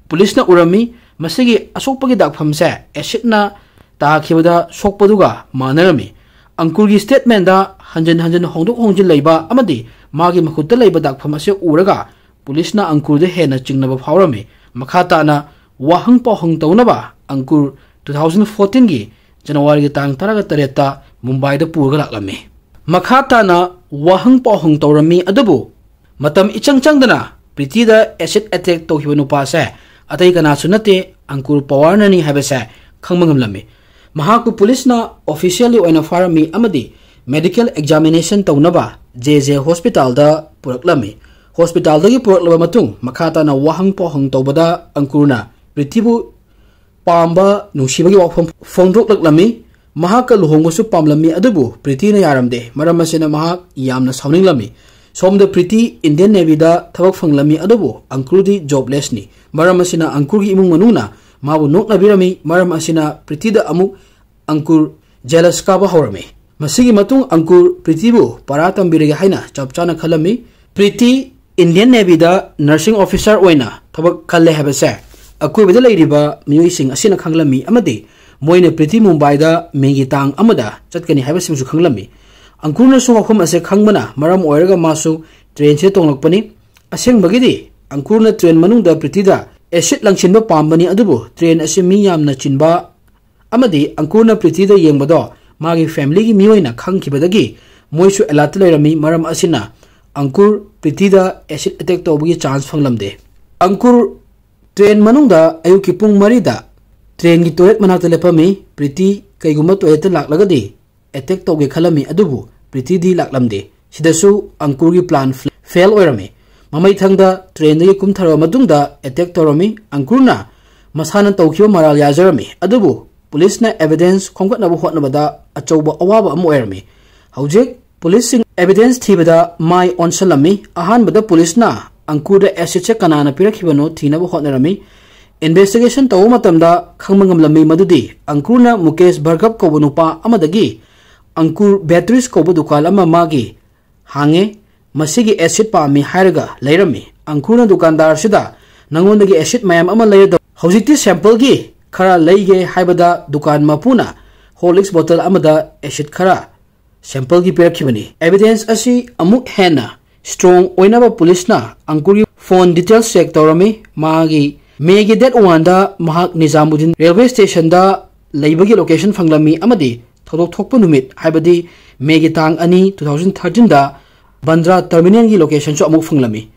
ꯄꯨꯂꯤꯁꯅ ꯎꯔꯝꯃꯤ꯫ ꯃꯁꯤꯒꯤ ꯑꯁꯣꯛꯄꯒꯤ ꯗꯥꯛꯐꯝꯁꯦ ꯑꯦꯁꯤꯠꯅ ꯇꯥꯈꯤꯕꯗ ꯁꯣꯛꯄꯗꯨꯒ ꯃꯥꯟꯅꯔꯝꯃꯤ꯫ ꯑꯪꯀꯨꯔꯒꯤ ꯁ꯭ꯇꯦꯠꯃꯦꯟꯗ ꯍꯟꯖꯤꯟ ꯍꯟꯖꯤꯟ ꯍꯣꯡꯗꯣꯛ ꯍꯣꯡꯖꯤꯟ ꯂꯩꯕ ꯑꯃꯗꯤ ꯃꯥꯒꯤ ꯃꯈꯨꯠꯇ ꯂꯩꯕ ꯗꯥꯛꯐꯝ ꯑꯁꯤ ꯎꯔꯒ ꯄꯨꯂꯤꯁꯅ ꯑꯪꯀꯨꯔꯗ ꯍꯦꯟꯅ ꯆꯤꯡꯅꯕ ꯐꯥꯎꯔꯝꯃꯤ꯫ ꯃꯈꯥ ꯇꯥꯅ ꯋꯥꯍꯪ ꯄꯥꯎꯍꯪ ꯇꯧꯅꯕ ꯑꯪꯀꯨꯔ two thousand fourteen ꯒꯤ ꯖꯅꯋꯥꯔꯤꯒꯤ ꯇꯥꯡ ꯇꯔꯥꯒ ꯇꯔꯦꯠꯇ ꯃꯨꯝꯕꯥꯏꯗ ꯄꯨꯔꯒ ꯂꯥꯛꯂꯝꯃꯤ꯫ ꯃꯈꯥ ꯇꯥꯅ ꯋꯥꯍꯪ ꯄꯥꯎꯍꯪ ꯇꯧꯔꯝꯃꯤ, ꯑꯗꯨꯕꯨ ꯃꯇꯝ ꯏꯆꯪ ꯆꯪꯗꯅ ꯄ꯭ꯔꯤꯇꯤꯗ ꯑꯦꯁꯤꯠ ꯑꯦꯇꯦꯛ ꯇꯧꯈꯤꯕ ꯅꯨꯄꯥꯁꯦ ꯑꯇꯩ ꯀꯅꯥꯁꯨ ꯅꯠꯇꯦ, ꯑꯪꯀꯨꯔ ꯄꯋꯥꯔꯅꯅꯤ ꯍꯥꯏꯕꯁꯦ ꯈꯪꯕ ꯉꯝꯂꯝꯃꯤ꯫ ꯃꯍꯥꯛꯄꯨ ꯄꯨꯂꯤꯁꯅ ꯑꯣꯐꯤꯁꯤꯌꯦꯜꯂꯤ ꯑꯣꯏꯅ ꯐꯥꯔꯝꯃꯤ ꯑꯃꯗꯤ ꯃꯦꯗꯤꯀꯦꯜ ꯑꯦꯛꯖꯥꯃꯤꯅꯦꯁꯟ ꯇꯧꯅꯕ ꯖꯦ ꯖꯦ ꯍꯣꯁꯄꯤꯇꯥꯜꯗ ꯄꯨꯔꯛꯂꯝꯃꯤ꯫ ꯍꯣꯁꯄꯤꯇꯥꯜꯗꯒꯤ ꯄꯨꯔꯛꯂꯕ ꯃꯇꯨꯡ ꯃꯈꯥ ꯇꯥꯅ ꯋꯥꯍꯪ ꯄꯥꯎꯍꯪ ꯇꯧꯕꯗ ꯑꯪꯀꯨꯔꯅ ꯄ꯭ꯔꯤꯇꯤꯕꯨ ꯄꯥꯝꯕ, ꯅꯨꯡꯁꯤꯕꯒꯤ ꯋꯥꯐꯝ ꯐꯣꯡꯗꯣꯛꯂꯛꯂꯝꯃꯤ꯫ ꯃꯍꯥꯛꯀ ꯂꯨꯍꯣꯡꯕꯁꯨ ꯄꯥꯝꯂꯝꯃꯤ, ꯑꯗꯨꯕꯨ ꯄ꯭ꯔꯤꯇꯤꯅ ꯌꯥꯔꯝꯗꯦ꯫ ꯃꯔꯝ ꯑꯁꯤꯅ ꯃꯍꯥꯛ ꯌꯥꯝꯅ ꯁꯥꯎꯅꯤꯡꯂꯝꯃꯤ꯫ ꯁꯣꯝꯗ ꯄ꯭ꯔꯤꯇꯤ ꯏꯟꯗꯤꯌꯟ ꯅꯦꯚꯤꯗ ꯊꯕꯛ ꯐꯪꯂꯝꯃꯤ, ꯑꯗꯨꯕꯨ ꯑꯪꯀꯨꯔꯗꯤ ꯖꯣꯕꯂꯦꯁꯅꯤ꯫ ꯃꯔꯝ ꯑꯁꯤꯅ ꯑꯪꯀꯨꯔꯒꯤ ꯏꯃꯨꯡ ꯃꯅꯨꯡꯅ ꯃꯥꯕꯨ ꯅꯣꯛꯅꯕꯤꯔꯝꯃꯤ꯫ ꯃꯔꯝ ꯑꯁꯤꯅ ꯄ꯭ꯔꯤꯇꯤꯗ ꯑꯃꯨꯛ ꯑꯪꯀꯨꯔ ꯖꯦꯂꯁ ꯀꯥꯕ ꯍꯧꯔꯝꯃꯤ꯫ ꯃꯁꯤꯒꯤ ꯃꯇꯨꯡ ꯑꯪꯀꯨꯔ ꯄ꯭ꯔꯤꯇꯤꯕꯨ ꯄꯔꯥ ꯇꯝꯕꯤꯔꯒꯦ ꯍꯥꯏꯅ ꯆꯞ ꯆꯥꯅ ꯈꯜꯂꯝꯃꯤ꯫ ꯄ꯭ꯔꯤꯇꯤ ꯏꯟꯗꯤꯌꯟ ꯅꯦꯚꯤꯗ ꯅꯔꯁꯤꯡ ꯑꯣꯐꯤꯁꯥꯔ ꯑꯣꯏꯅ ꯊꯕꯛ ꯈꯜꯂꯦ ꯍꯥꯏꯕꯁꯦ ꯑꯀꯣꯏꯕꯗ ꯂꯩꯔꯤꯕ ꯃꯤꯑꯣꯏꯁꯤꯡ ꯑꯁꯤꯅ ꯈꯪꯂꯝꯃꯤ ꯑꯃꯗꯤ ꯃꯣꯏꯅ ꯄ꯭ꯔꯤꯇꯤ ꯃꯨꯝꯕꯥꯏꯗ ꯃꯦꯒꯤ ꯇꯥꯡ ꯑꯃꯗ ꯆꯠꯀꯅꯤ ꯍꯥꯏꯕꯁꯤꯃꯁꯨ ꯈꯪꯂꯝꯃꯤ꯫ ꯑꯪꯀꯨꯔꯅꯁꯨ ꯋꯥꯐꯝ ꯑꯁꯦ ꯈꯪꯕꯅ ꯃꯔꯝ ꯑꯣꯏꯔꯒ ꯃꯥꯁꯨ ꯇ꯭ꯔꯦꯟꯁꯤꯗ ꯇꯣꯡꯂꯛꯄꯅꯤ꯫ ꯑꯁꯦꯡꯕꯒꯤꯗꯤ ꯑꯪꯀꯨꯔꯅ ꯇ꯭ꯔꯦꯟ ꯃꯅꯨꯡꯗ ꯄ꯭ꯔꯤꯇꯤꯗ ꯑꯦꯁꯤꯠ ꯂꯪꯁꯤꯟꯕ ꯄꯥꯝꯕꯅꯤ, ꯑꯗꯨꯕꯨ ꯇ꯭ꯔꯦꯟ ꯑꯁꯤ ꯃꯤ ꯌꯥꯝꯅ ꯆꯤꯟꯕ ꯑꯃꯗꯤ ꯑꯪꯀꯨꯔꯅ ꯄ꯭ꯔꯤꯇꯤꯗ ꯌꯦꯡꯕꯗꯣ ꯃꯥꯒꯤ ꯐꯦꯃꯤꯂꯤꯒꯤ ꯃꯤꯑꯣꯏꯅ ꯈꯪꯈꯤꯕꯗꯒꯤ ꯃꯣꯏꯁꯨ ꯑꯦꯂꯔꯠꯇ ꯂꯩꯔꯝꯃꯤ꯫ ꯃꯔꯝ ꯑꯁꯤꯅ ꯑꯪꯀꯨꯔ ꯄ꯭ꯔꯤꯇꯤꯗ ꯑꯦꯁꯤꯠ ꯑꯦꯇꯦꯛ ꯇꯧꯕꯒꯤ ꯆꯥꯟꯁ ꯐꯪꯂꯝꯗꯦ꯫ ꯑꯪꯀꯨꯔ ꯇ꯭ꯔꯦꯟ ꯃꯅꯨꯡꯗ ꯑꯌꯨꯛꯀꯤ ꯄꯨꯡ ꯃꯔꯤꯗ ꯇ꯭ꯔꯦꯟꯒꯤ ꯇꯣꯏꯂꯦꯠ ꯃꯅꯥꯛꯇ ꯂꯦꯞꯄꯝꯃꯤ꯫ ꯄ꯭ꯔꯤꯇꯤ ꯀꯩꯒꯨꯝꯕ ꯇꯣꯏꯂꯦꯠꯇ ꯂꯥꯛꯂꯒꯗꯤ ꯑꯦꯇꯦꯛ ꯇꯧꯒꯦ ꯈꯜꯂꯝꯃꯤ, ꯑꯗꯨꯕꯨ ꯄ꯭ꯔꯤꯇꯤꯗꯤ ꯂꯥꯛꯂꯝꯗꯦ꯫ ꯁꯤꯗꯁꯨ ꯑꯪꯀꯨꯔꯒꯤ ꯄ꯭ꯂꯥꯟ ꯐꯦꯜ ꯑꯣꯏꯔꯝꯃꯤ꯫ ꯃꯃꯩꯊꯪꯗ ꯇ꯭ꯔꯦꯟꯗꯒꯤ ꯀꯨꯝꯊꯔꯕ ꯃꯇꯨꯡꯗ ꯑꯦꯇꯦꯛ ꯇꯧꯔꯝꯃꯤ꯫ ꯑꯪꯀꯨꯔꯅ ꯃꯁꯥꯅ ꯇꯧꯈꯤꯕ ꯃꯔꯥꯜ ꯌꯥꯖꯔꯝꯃꯤ, ꯑꯗꯨꯕꯨ ꯄꯨꯂꯤꯁꯅ ꯑꯦꯚꯤꯗꯦꯟꯁ ꯈꯣꯝꯒꯠꯅꯕ ꯍꯣꯠꯅꯕꯗ ꯑꯆꯧꯕ ꯑꯋꯥꯕ ꯑꯃ ꯑꯣꯏꯔꯝꯃꯤ꯫ ꯍꯧꯖꯤꯛ ꯄꯨꯂꯤꯁꯁꯤꯡ ꯑꯦꯚꯤꯗꯦꯟꯁ ꯊꯤꯕꯗ ꯃꯥꯏ ꯑꯣꯟꯁꯤꯜꯂꯝꯃꯤ꯫ ꯑꯍꯥꯟꯕꯗ ꯄꯨꯂꯤꯁꯅ ꯑꯪꯀꯨꯔꯗ ꯑꯦꯁꯤꯠꯁꯦ ꯀꯅꯥꯅ ꯄꯤꯔꯛꯈꯤꯕꯅꯣ ꯊꯤꯅꯕ ꯍꯣꯠꯅꯔꯝꯃꯤ꯫ ꯏꯟꯚꯦꯁꯇꯤꯒꯦꯁꯟ ꯇꯧꯕ ꯃꯇꯝꯗ ꯈꯪꯕ ꯉꯝꯂꯝꯃꯤ ꯃꯗꯨꯗꯤ ꯑꯪꯀꯨꯔꯅ ꯃꯨꯀꯦꯁ ꯚꯔꯒꯞ ꯀꯧꯕ ꯅꯨꯄꯥ ꯑꯃꯗꯒꯤ ꯑꯪꯀꯨꯔ ꯕꯦꯇ꯭ꯔꯤꯁ ꯀꯧꯕ ꯗꯨꯀꯥꯟ ꯑꯃ ꯃꯥꯒꯤ ꯍꯥꯡꯉꯦ꯫ ꯃꯁꯤꯒꯤ ꯑꯦꯁꯤꯠ ꯄꯥꯝꯃꯤ ꯍꯥꯏꯔꯒ ꯂꯩꯔꯝꯃꯤ꯫ ꯑꯪꯀꯨꯔꯅ ꯗꯨꯀꯥꯟꯗꯥꯔꯁꯤꯗ, "ꯅꯉꯣꯟꯗꯒꯤ ꯑꯦꯁꯤꯠ ꯃꯌꯥꯝ ꯑꯃ ꯂꯩꯔꯗꯧ, ꯍꯧꯖꯤꯛꯇꯤ ꯁꯦꯝꯄꯜꯒꯤ ꯈꯔ ꯂꯩꯒꯦ" ꯍꯥꯏꯕꯗ, ꯗꯨꯀꯥꯟ ꯃꯄꯨꯅ ꯍꯣꯔꯂꯤꯛꯁ ꯕꯣꯇꯜ ꯑꯃꯗ ꯑꯦꯁꯤꯠ ꯈꯔ ꯁꯦꯝꯄꯜꯒꯤ ꯄꯤꯔꯛꯈꯤꯕꯅꯤ꯫ ꯑꯦꯚꯤꯗꯦꯟꯁ ꯑꯁꯤ ꯑꯃꯨꯛ ꯍꯦꯟꯅ ꯁ꯭ꯇꯔꯣꯡ ꯑꯣꯏꯅꯕ ꯄꯨꯂꯤꯁꯅ ꯑꯪꯀꯨꯔꯒꯤ ꯐꯣꯟ ꯗꯤꯇꯦꯜꯁ ꯆꯦꯛ ꯇꯧꯔꯝꯃꯤ꯫ ꯃꯥꯒꯤ ꯃꯦꯒꯤ ꯗꯦꯠ ꯋꯥꯟꯗ ꯃꯍꯥꯛ ꯅꯤꯖꯥꯃꯨꯗꯤꯟ ꯔꯦꯜꯋꯦ ꯁ꯭ꯇꯦꯁꯟꯗ ꯂꯩꯕꯒꯤ ꯂꯣꯀꯦꯁꯟ ꯐꯪꯂꯝꯃꯤ ꯑꯃꯗꯤ ꯊꯧꯗꯣꯛ ꯊꯣꯛꯄ ꯅꯨꯃꯤꯠ, ꯍꯥꯏꯕꯗꯤ ꯃꯦꯒꯤ ꯇꯥꯡ ꯑꯅꯤ, ꯇꯨ ꯊꯥꯎꯖꯟ ꯊꯥꯔꯇꯤꯟꯗ ꯕꯟꯗ꯭ꯔꯥ ꯇꯔꯃꯤꯅꯦꯜꯒꯤ ꯂꯣꯀꯦꯁꯟꯁꯨ ꯑꯃꯨꯛ ꯐꯪꯂꯝꯃꯤ꯫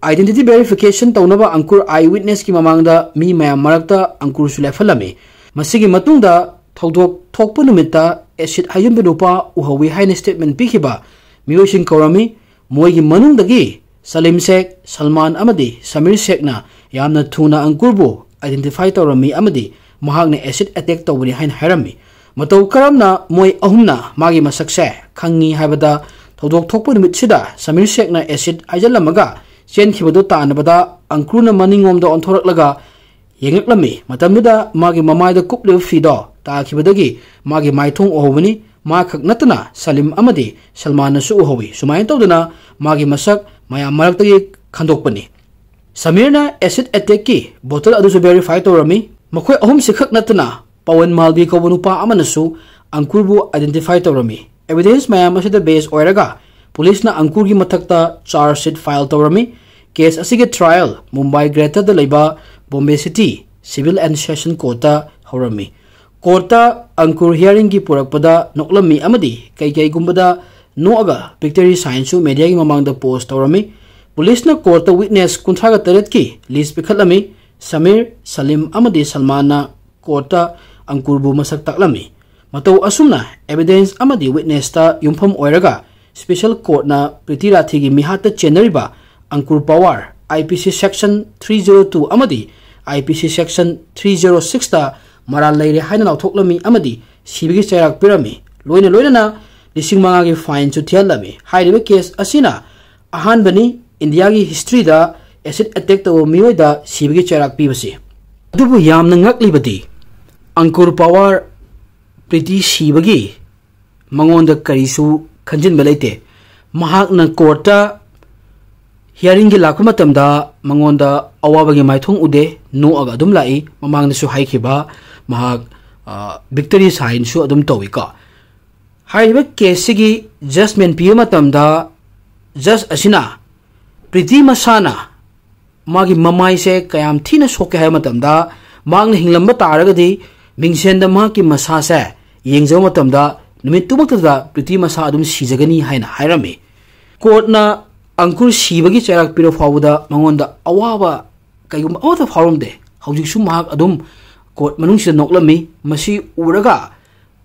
ꯑꯥꯏꯗꯦꯟꯇꯤꯇꯤ ꯚꯦꯔꯤꯐꯤꯀꯦꯁꯟ ꯇꯧꯅꯕ ꯑꯪꯀꯨꯔ ꯑꯥꯏ ꯋꯤꯠꯅꯦꯁꯀꯤ ꯃꯃꯥꯡꯗ ꯃꯤ ꯃꯌꯥꯝ ꯃꯔꯛꯇ ꯑꯪꯀꯨꯔꯁꯨ ꯂꯦꯞꯍꯜꯂꯝꯃꯤ꯫ ꯃꯁꯤꯒꯤ ꯃꯇꯨꯡꯗ ꯊꯧꯗꯣꯛ ꯊꯣꯛꯄ ꯅꯨꯃꯤꯠꯇ ꯑꯦꯁꯤꯠ ꯍꯩꯖꯤꯟꯕ ꯅꯨꯄꯥ ꯎꯍꯧꯏ ꯍꯥꯏꯅ ꯁ꯭ꯇꯦꯠꯃꯦꯟ ꯄꯤꯈꯤꯕ ꯃꯤꯑꯣꯏꯁꯤꯡ ꯀꯧꯔꯝꯃꯤ꯫ ꯃꯣꯏꯒꯤ ꯃꯅꯨꯡꯗꯒꯤ ꯁꯂꯤꯝ ꯁꯦꯈ, ꯁꯜꯃꯥꯟ ꯑꯃꯗꯤ ꯁꯃꯤꯔ ꯁꯦꯈꯅ ꯌꯥꯝꯅ ꯊꯨꯅ ꯑꯪꯀꯨꯔꯕꯨ ꯑꯥꯏꯗꯦꯟꯇꯤꯐꯥꯏ ꯇꯧꯔꯝꯃꯤ ꯑꯃꯗꯤ ꯃꯍꯥꯛꯅ ꯑꯦꯁꯤꯠ ꯑꯦꯇꯦꯛ ꯇꯧꯕꯅꯤ ꯍꯥꯏꯅ ꯍꯥꯏꯔꯝꯃꯤ꯫ ꯃꯇꯧ ꯀꯔꯝꯅ ꯃꯣꯏ ꯑꯍꯨꯝꯅ ꯃꯥꯒꯤ ꯃꯁꯛꯁꯦ ꯈꯪꯉꯤ ꯍꯥꯏꯕꯗ, ꯊꯧꯗꯣꯛ ꯊꯣꯛꯄ ꯅꯨꯃꯤꯠꯁꯤꯗ ꯁꯃꯤꯔ ꯁꯦꯈꯅ ꯑꯦꯁꯤꯠ ꯍꯩꯖꯤꯜꯂꯝꯃꯒ ꯆꯦꯟꯈꯤꯕꯗꯨ ꯇꯥꯟꯅꯕꯗ, ꯑꯪꯀ꯭ꯔꯨꯅ ꯃꯅꯤꯡꯂꯣꯝꯗ ꯑꯣꯟꯊꯣꯔꯛꯂꯒ ꯌꯦꯡꯂꯛꯂꯝꯃꯤ꯫ ꯃꯇꯝꯗꯨꯗ ꯃꯥꯒꯤ ꯃꯃꯥꯏꯗ ꯀꯨꯞꯂꯤꯕ ꯐꯤꯗꯣ ꯇꯥꯈꯤꯕꯗꯒꯤ ꯃꯥꯒꯤ ꯃꯥꯏꯊꯣꯡ ꯎꯍꯧꯕꯅꯤ꯫ ꯃꯥ ꯈꯛ ꯅꯠꯇꯅ ꯁꯂꯤꯝ ꯑꯃꯗꯤ ꯁꯜꯃꯥꯟꯅꯁꯨ ꯎꯍꯧꯏ꯫ ꯁꯨꯃꯥꯏꯅ ꯇꯧꯗꯅ ꯃꯥꯒꯤ ꯃꯁꯛ ꯃꯌꯥꯝ ꯃꯔꯛꯇꯒꯤ ꯈꯟꯗꯣꯛꯄꯅꯤ꯫ ꯁꯃꯤꯔꯅ ꯑꯦꯁꯤꯠ ꯑꯦꯇꯦꯛꯀꯤ ꯕꯣꯇꯜ ꯑꯗꯨꯁꯨ ꯚꯦꯔꯤꯐꯥꯏ ꯇꯧꯔꯝꯃꯤ꯫ ꯃꯈꯣꯏ ꯑꯍꯨꯝꯁꯤ ꯈꯛ ꯅꯠꯇꯅ ꯄꯋꯟ ꯃꯥꯜꯕꯤ ꯀꯧꯕ ꯅꯨꯄꯥ ꯑꯃꯅꯁꯨ ꯑꯪꯀꯨꯔꯕꯨ ꯑꯥꯏꯗꯦꯟꯇꯤꯐꯥꯏ ꯇꯧꯔꯝꯃꯤ꯫ ꯑꯦꯚꯤꯗꯦꯟꯁ ꯃꯌꯥꯝ ꯑꯁꯤꯗ ꯕꯦꯖ ꯑꯣꯏꯔꯒ ꯄꯨꯂꯤꯁꯅ ꯑꯪꯀꯨꯔꯒꯤ ꯃꯊꯛꯇ ꯆꯥꯔꯖ ꯁꯤꯠ ꯐꯥꯏꯜ ꯇꯧꯔꯝꯃꯤ꯫ ꯀꯦꯁ ꯑꯁꯤꯒꯤ ꯇ꯭ꯔꯥꯏꯌꯦꯜ ꯃꯨꯝꯕꯥꯏ ꯒ꯭ꯔꯦꯇꯔꯗ ꯂꯩꯕ Bombay city civil and session ꯀꯣꯔꯠꯇ ꯍꯧꯔꯝꯃꯤ꯫ ꯀꯣꯔꯠꯇ ꯑꯪꯀꯨꯔ ꯍꯤꯌꯥꯔꯤꯡꯒꯤ ꯄꯨꯔꯛꯄꯗ ꯅꯣꯛꯂꯝꯃꯤ ꯑꯃꯗꯤ ꯀꯩꯀꯩꯒꯨꯝꯕꯗ ꯅꯣꯛꯑꯒ ꯚꯤꯛꯇꯔꯤ ꯁꯥꯏꯟꯁꯨ ꯃꯦꯗꯤꯌꯥꯒꯤ ꯃꯃꯥꯡꯗ ꯄꯣꯁ ꯇꯧꯔꯝꯃꯤ꯫ ꯄꯨꯂꯤꯁꯅ ꯀꯣꯔꯠꯇ ꯋꯤꯠꯅꯦꯁ ꯀꯨꯟꯊ꯭ꯔꯥꯒ ꯇꯔꯦꯠꯀꯤ ꯂꯤꯁ ꯄꯤꯈꯠꯂꯝꯃꯤ꯫ ꯁꯃꯤꯔ, ꯁꯂꯤꯝ ꯑꯃꯗꯤ ꯁꯜꯃꯥꯟꯅ ꯀꯣꯔꯠꯇ ꯑꯪꯀꯨꯔꯕꯨ ꯃꯁꯛ ꯇꯥꯛꯂꯝꯃꯤ꯫ ꯃꯇꯧ ꯑꯁꯨꯝꯅ ꯑꯦꯚꯤꯗꯦꯟꯁ ꯑꯃꯗꯤ ꯋꯤꯠꯅꯦꯁꯇ ꯌꯨꯝꯐꯝ ꯑꯣꯏꯔꯒ ꯁ꯭ꯄꯦꯁꯦꯜ ꯀꯣꯔꯠꯅ ꯄ꯭ꯔꯤꯇꯤ ꯔꯥꯊꯤꯒꯤ ꯃꯤꯍꯥꯠꯇ ꯆꯦꯟꯅꯔꯤꯕ Ankur Panwar, IPC section three zero two ꯑꯃꯗꯤ IPC section three zero sixꯇ ꯃꯔꯥꯜ ꯂꯩꯔꯦ ꯍꯥꯏꯅ ꯂꯥꯎꯊꯣꯛꯂꯝꯃꯤ ꯑꯃꯗꯤ ꯁꯤꯕꯒꯤ ꯆꯩꯔꯥꯛ ꯄꯤꯔꯝꯃꯤ꯫ ꯂꯣꯏꯅ ꯂꯣꯏꯅꯅ ꯂꯤꯁꯤꯡ ꯃꯉꯥꯒꯤ ꯐꯥꯏꯟꯁꯨ ꯊꯤꯍꯜꯂꯝꯃꯤ꯫ ꯍꯥꯏꯔꯤꯕ ꯀꯦꯁ ꯑꯁꯤꯅ ꯑꯍꯥꯟꯕꯅꯤ ꯏꯟꯗꯤꯌꯥꯒꯤ ꯍꯤꯁꯇ꯭ꯔꯤꯗ ꯑꯦꯁꯤꯠ ꯑꯦꯇꯦꯛ ꯇꯧꯕ ꯃꯤꯑꯣꯏꯗ ꯁꯤꯕꯒꯤ ꯆꯩꯔꯥꯛ ꯄꯤꯕꯁꯤ꯫ ꯑꯗꯨꯕꯨ ꯌꯥꯝꯅ ꯉꯛꯂꯤꯕꯗꯤ, ꯑꯪꯀꯨꯔ ꯄꯋꯥꯔ ꯄ꯭ꯔꯤꯇꯤ ꯁꯤꯕꯒꯤ ꯃꯉꯣꯟꯗ ꯀꯔꯤꯁꯨ ꯈꯟꯖꯤꯟꯕ ꯂꯩꯇꯦ꯫ ꯃꯍꯥꯛꯅ ꯀꯣꯔꯠꯇ ꯍꯤꯌꯥꯔꯤꯡꯒꯤ ꯂꯥꯛꯄ ꯃꯇꯝꯗ ꯃꯉꯣꯟꯗ ꯑꯋꯥꯕꯒꯤ ꯃꯥꯏꯊꯣꯡ ꯎꯗꯦ, ꯅꯣꯛꯑꯒ ꯑꯗꯨꯝ ꯂꯥꯛꯏ꯫ ꯃꯃꯥꯡꯗꯁꯨ ꯍꯥꯏꯈꯤꯕ ꯃꯍꯥꯛ ꯕꯤꯛꯇꯔꯤ ꯁꯥꯏꯟꯁꯨ ꯑꯗꯨꯝ ꯇꯧꯏꯀꯣ꯫ ꯍꯥꯏꯔꯤꯕ ꯀꯦꯁꯁꯤꯒꯤ ꯖꯖꯃꯦꯟ ꯄꯤꯕ ꯃꯇꯝꯗ ꯖꯖ ꯑꯁꯤꯅ ꯄ꯭ꯔꯤꯇꯤ ꯃꯁꯥꯅ ꯃꯥꯒꯤ ꯃꯃꯥꯏꯁꯦ ꯀꯌꯥꯝ ꯊꯤꯅ ꯁꯣꯛꯀꯦ ꯍꯥꯏꯕ ꯃꯇꯝꯗ, ꯃꯍꯥꯛꯅ ꯍꯤꯡꯂꯝꯕ ꯇꯥꯔꯒꯗꯤ ꯃꯤꯡꯁꯦꯟꯗ ꯃꯍꯥꯛꯀꯤ ꯃꯁꯥꯁꯦ ꯌꯦꯡꯖꯕ ꯃꯇꯝꯗ ꯅꯨꯃꯤꯠꯇꯨꯃꯛꯇꯗ ꯄ꯭ꯔꯤꯇꯤ ꯃꯁꯥ ꯑꯗꯨꯝ ꯁꯤꯖꯒꯅꯤ ꯍꯥꯏꯅ ꯍꯥꯏꯔꯝꯃꯤ꯫ ꯀꯣꯔꯠꯅ ꯑꯪꯀꯨꯔ ꯁꯤꯕꯒꯤ ꯆꯩꯔꯥꯛ ꯄꯤꯔ ꯐꯥꯎꯕꯗ ꯃꯉꯣꯟꯗ ꯑꯋꯥꯕ ꯀꯩꯒꯨꯝꯕ ꯑꯃꯠꯇ ꯐꯥꯎꯔꯝꯗꯦ꯫ ꯍꯧꯖꯤꯛꯁꯨ ꯃꯍꯥꯛ ꯑꯗꯨꯝ ꯀꯣꯔꯠ ꯃꯅꯨꯡꯁꯤꯗ ꯅꯣꯛꯂꯝꯃꯤ꯫ ꯃꯁꯤ ꯎꯔꯒ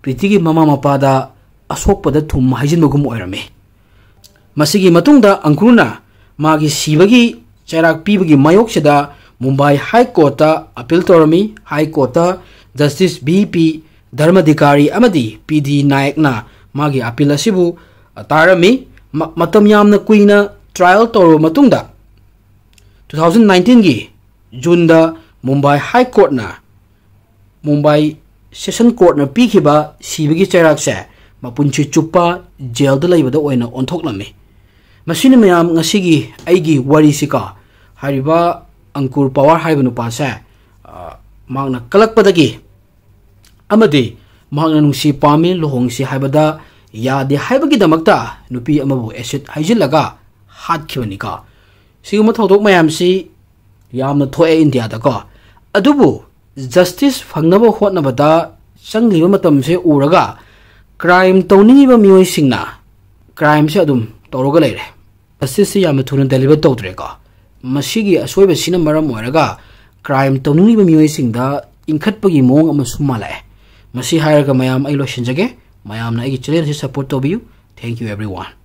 ꯄ꯭ꯔꯤꯇꯤꯒꯤ ꯃꯃꯥ ꯃꯄꯥꯗ ꯑꯁꯣꯛꯄꯗ ꯊꯨꯝ ꯍꯩꯖꯤꯟꯕꯒꯨꯝ ꯑꯣꯏꯔꯝꯃꯤ꯫ ꯃꯁꯤꯒꯤ ꯃꯇꯨꯡꯗ ꯑꯪꯀꯨꯔꯅ ꯃꯥꯒꯤ ꯁꯤꯕꯒꯤ ꯆꯩꯔꯥꯛ ꯄꯤꯕꯒꯤ ꯃꯥꯌꯣꯛꯁꯤꯗ ꯃꯨꯝꯕꯥꯏ ꯍꯥꯏ ꯀꯣꯔꯠꯇ ꯑꯄꯤꯜ ꯇꯧꯔꯝꯃꯤ꯫ ꯍꯥꯏ ꯀꯣꯔꯠꯇ ꯖꯁꯇꯤꯁ ꯚꯤ ꯄꯤ ꯙꯔꯃꯗꯤꯀꯥꯔꯤ ꯑꯃꯗꯤ ꯄꯤ ꯗꯤ ꯅꯥꯌꯛꯅ ꯃꯥꯒꯤ ꯑꯄꯤꯜ ꯑꯁꯤꯕꯨ, ꯑ, ꯇꯥꯔꯝꯃꯤ꯫ ꯃ-, ꯃꯇꯝ ꯌꯥꯝꯅ ꯀꯨꯏꯅ ꯇ꯭ꯔꯥꯏꯌꯦꯜ ꯇꯧꯔꯕ ꯃꯇꯨꯡꯗ, ꯇꯨ ꯊꯥꯎꯖꯟ ꯅꯥꯏꯟꯇꯤꯟꯒꯤ ꯖꯨꯟꯗ ꯃꯨꯝꯕꯥꯏ ꯍꯥꯏ ꯀꯣꯔꯠꯅ, ꯃꯨꯝꯕꯥꯏ ꯁꯦꯁꯟ ꯀꯣꯔꯠꯅ ꯄꯤꯈꯤꯕ ꯁꯤꯕꯒꯤ ꯆꯩꯔꯥꯛꯁꯦ ꯃꯄꯨꯟꯁꯤ ꯆꯨꯞꯄ ꯖꯦꯜꯗ ꯂꯩꯕꯗ ꯑꯣꯏꯅ ꯑꯣꯟꯊꯣꯛꯂꯝꯃꯤ꯫ ꯃꯁꯤꯅꯤ ꯃꯌꯥꯝ ꯉꯁꯤꯒꯤ ꯑꯩꯒꯤ ꯋꯥꯔꯤꯁꯤꯀꯣ꯫ ꯍꯥꯏꯔꯤꯕ ꯑꯪꯀꯨꯔ ꯄꯋꯥꯔ ꯍꯥꯏꯔꯤꯕ ꯅꯨꯄꯥꯁꯦ, ꯑ, ꯃꯍꯥꯛꯅ ꯀꯂꯛꯄꯗꯒꯤ ꯑꯃꯗꯤ ꯃꯍꯥꯛꯅ ꯅꯨꯡꯁꯤ ꯄꯥꯝꯃꯤ, ꯂꯨꯍꯣꯡꯁꯤ ꯍꯥꯏꯕꯗ ꯌꯥꯗꯦ ꯍꯥꯏꯕꯒꯤꯗꯃꯛꯇ ꯅꯨꯄꯤ ꯑꯃꯕꯨ ꯑꯦꯁꯤꯗ ꯍꯩꯖꯤꯜꯂꯒ ꯍꯥꯠꯈꯤꯕꯅꯤꯀꯣ꯫ ꯁꯤꯒꯨꯝꯕ ꯊꯧꯗꯣꯛ ꯃꯌꯥꯝꯁꯤ ꯌꯥꯝꯅ ꯊꯣꯛꯑꯦ ꯏꯟꯗꯤꯌꯥꯗꯀꯣ꯫ ꯑꯗꯨꯕꯨ ꯖꯁꯇꯤꯁ ꯐꯪꯅꯕ ꯍꯣꯠꯅꯕꯗ ꯆꯪꯂꯤꯕ ꯃꯇꯝꯁꯦ ꯎꯔꯒ ꯀ꯭ꯔꯥꯏꯝ ꯇꯧꯅꯤꯡꯉꯤꯕ ꯃꯤꯑꯣꯏꯁꯤꯡꯅ ꯀ꯭ꯔꯥꯏꯝꯁꯦ ꯑꯗꯨꯝ ꯇꯧꯔꯒ ꯂꯩꯔꯦ꯫ ꯖꯁꯇꯤꯁꯁꯤ ꯌꯥꯝꯅ ꯊꯨꯅ ꯗꯦꯂꯤꯚꯔ ꯇꯧꯗ꯭ꯔꯦꯀꯣ꯫ ꯃꯁꯤꯒꯤ ꯑꯁꯣꯏꯕꯁꯤꯅ ꯃꯔꯝ ꯑꯣꯏꯔꯒ ꯀ꯭ꯔꯥꯏꯝ ꯇꯧꯅꯤꯡꯂꯤꯕ ꯃꯤꯑꯣꯏꯁꯤꯡꯗ ꯏꯟꯈꯠꯄꯒꯤ ꯃꯑꯣꯡ ꯑꯃꯁꯨ ꯃꯥꯜꯂꯛꯑꯦ꯫ ꯃꯁꯤ ꯍꯥꯏꯔꯒ ꯃꯌꯥꯝ ꯑꯩ ꯂꯣꯏꯁꯤꯟꯖꯒꯦ꯫ ꯃꯌꯥꯝꯅ ꯑꯩꯒꯤ ꯆꯦꯅꯦꯜꯁꯤ ꯁꯞꯄꯣꯔꯠ ꯇꯧꯕꯤꯌꯨ꯫ Thank you everyone꯫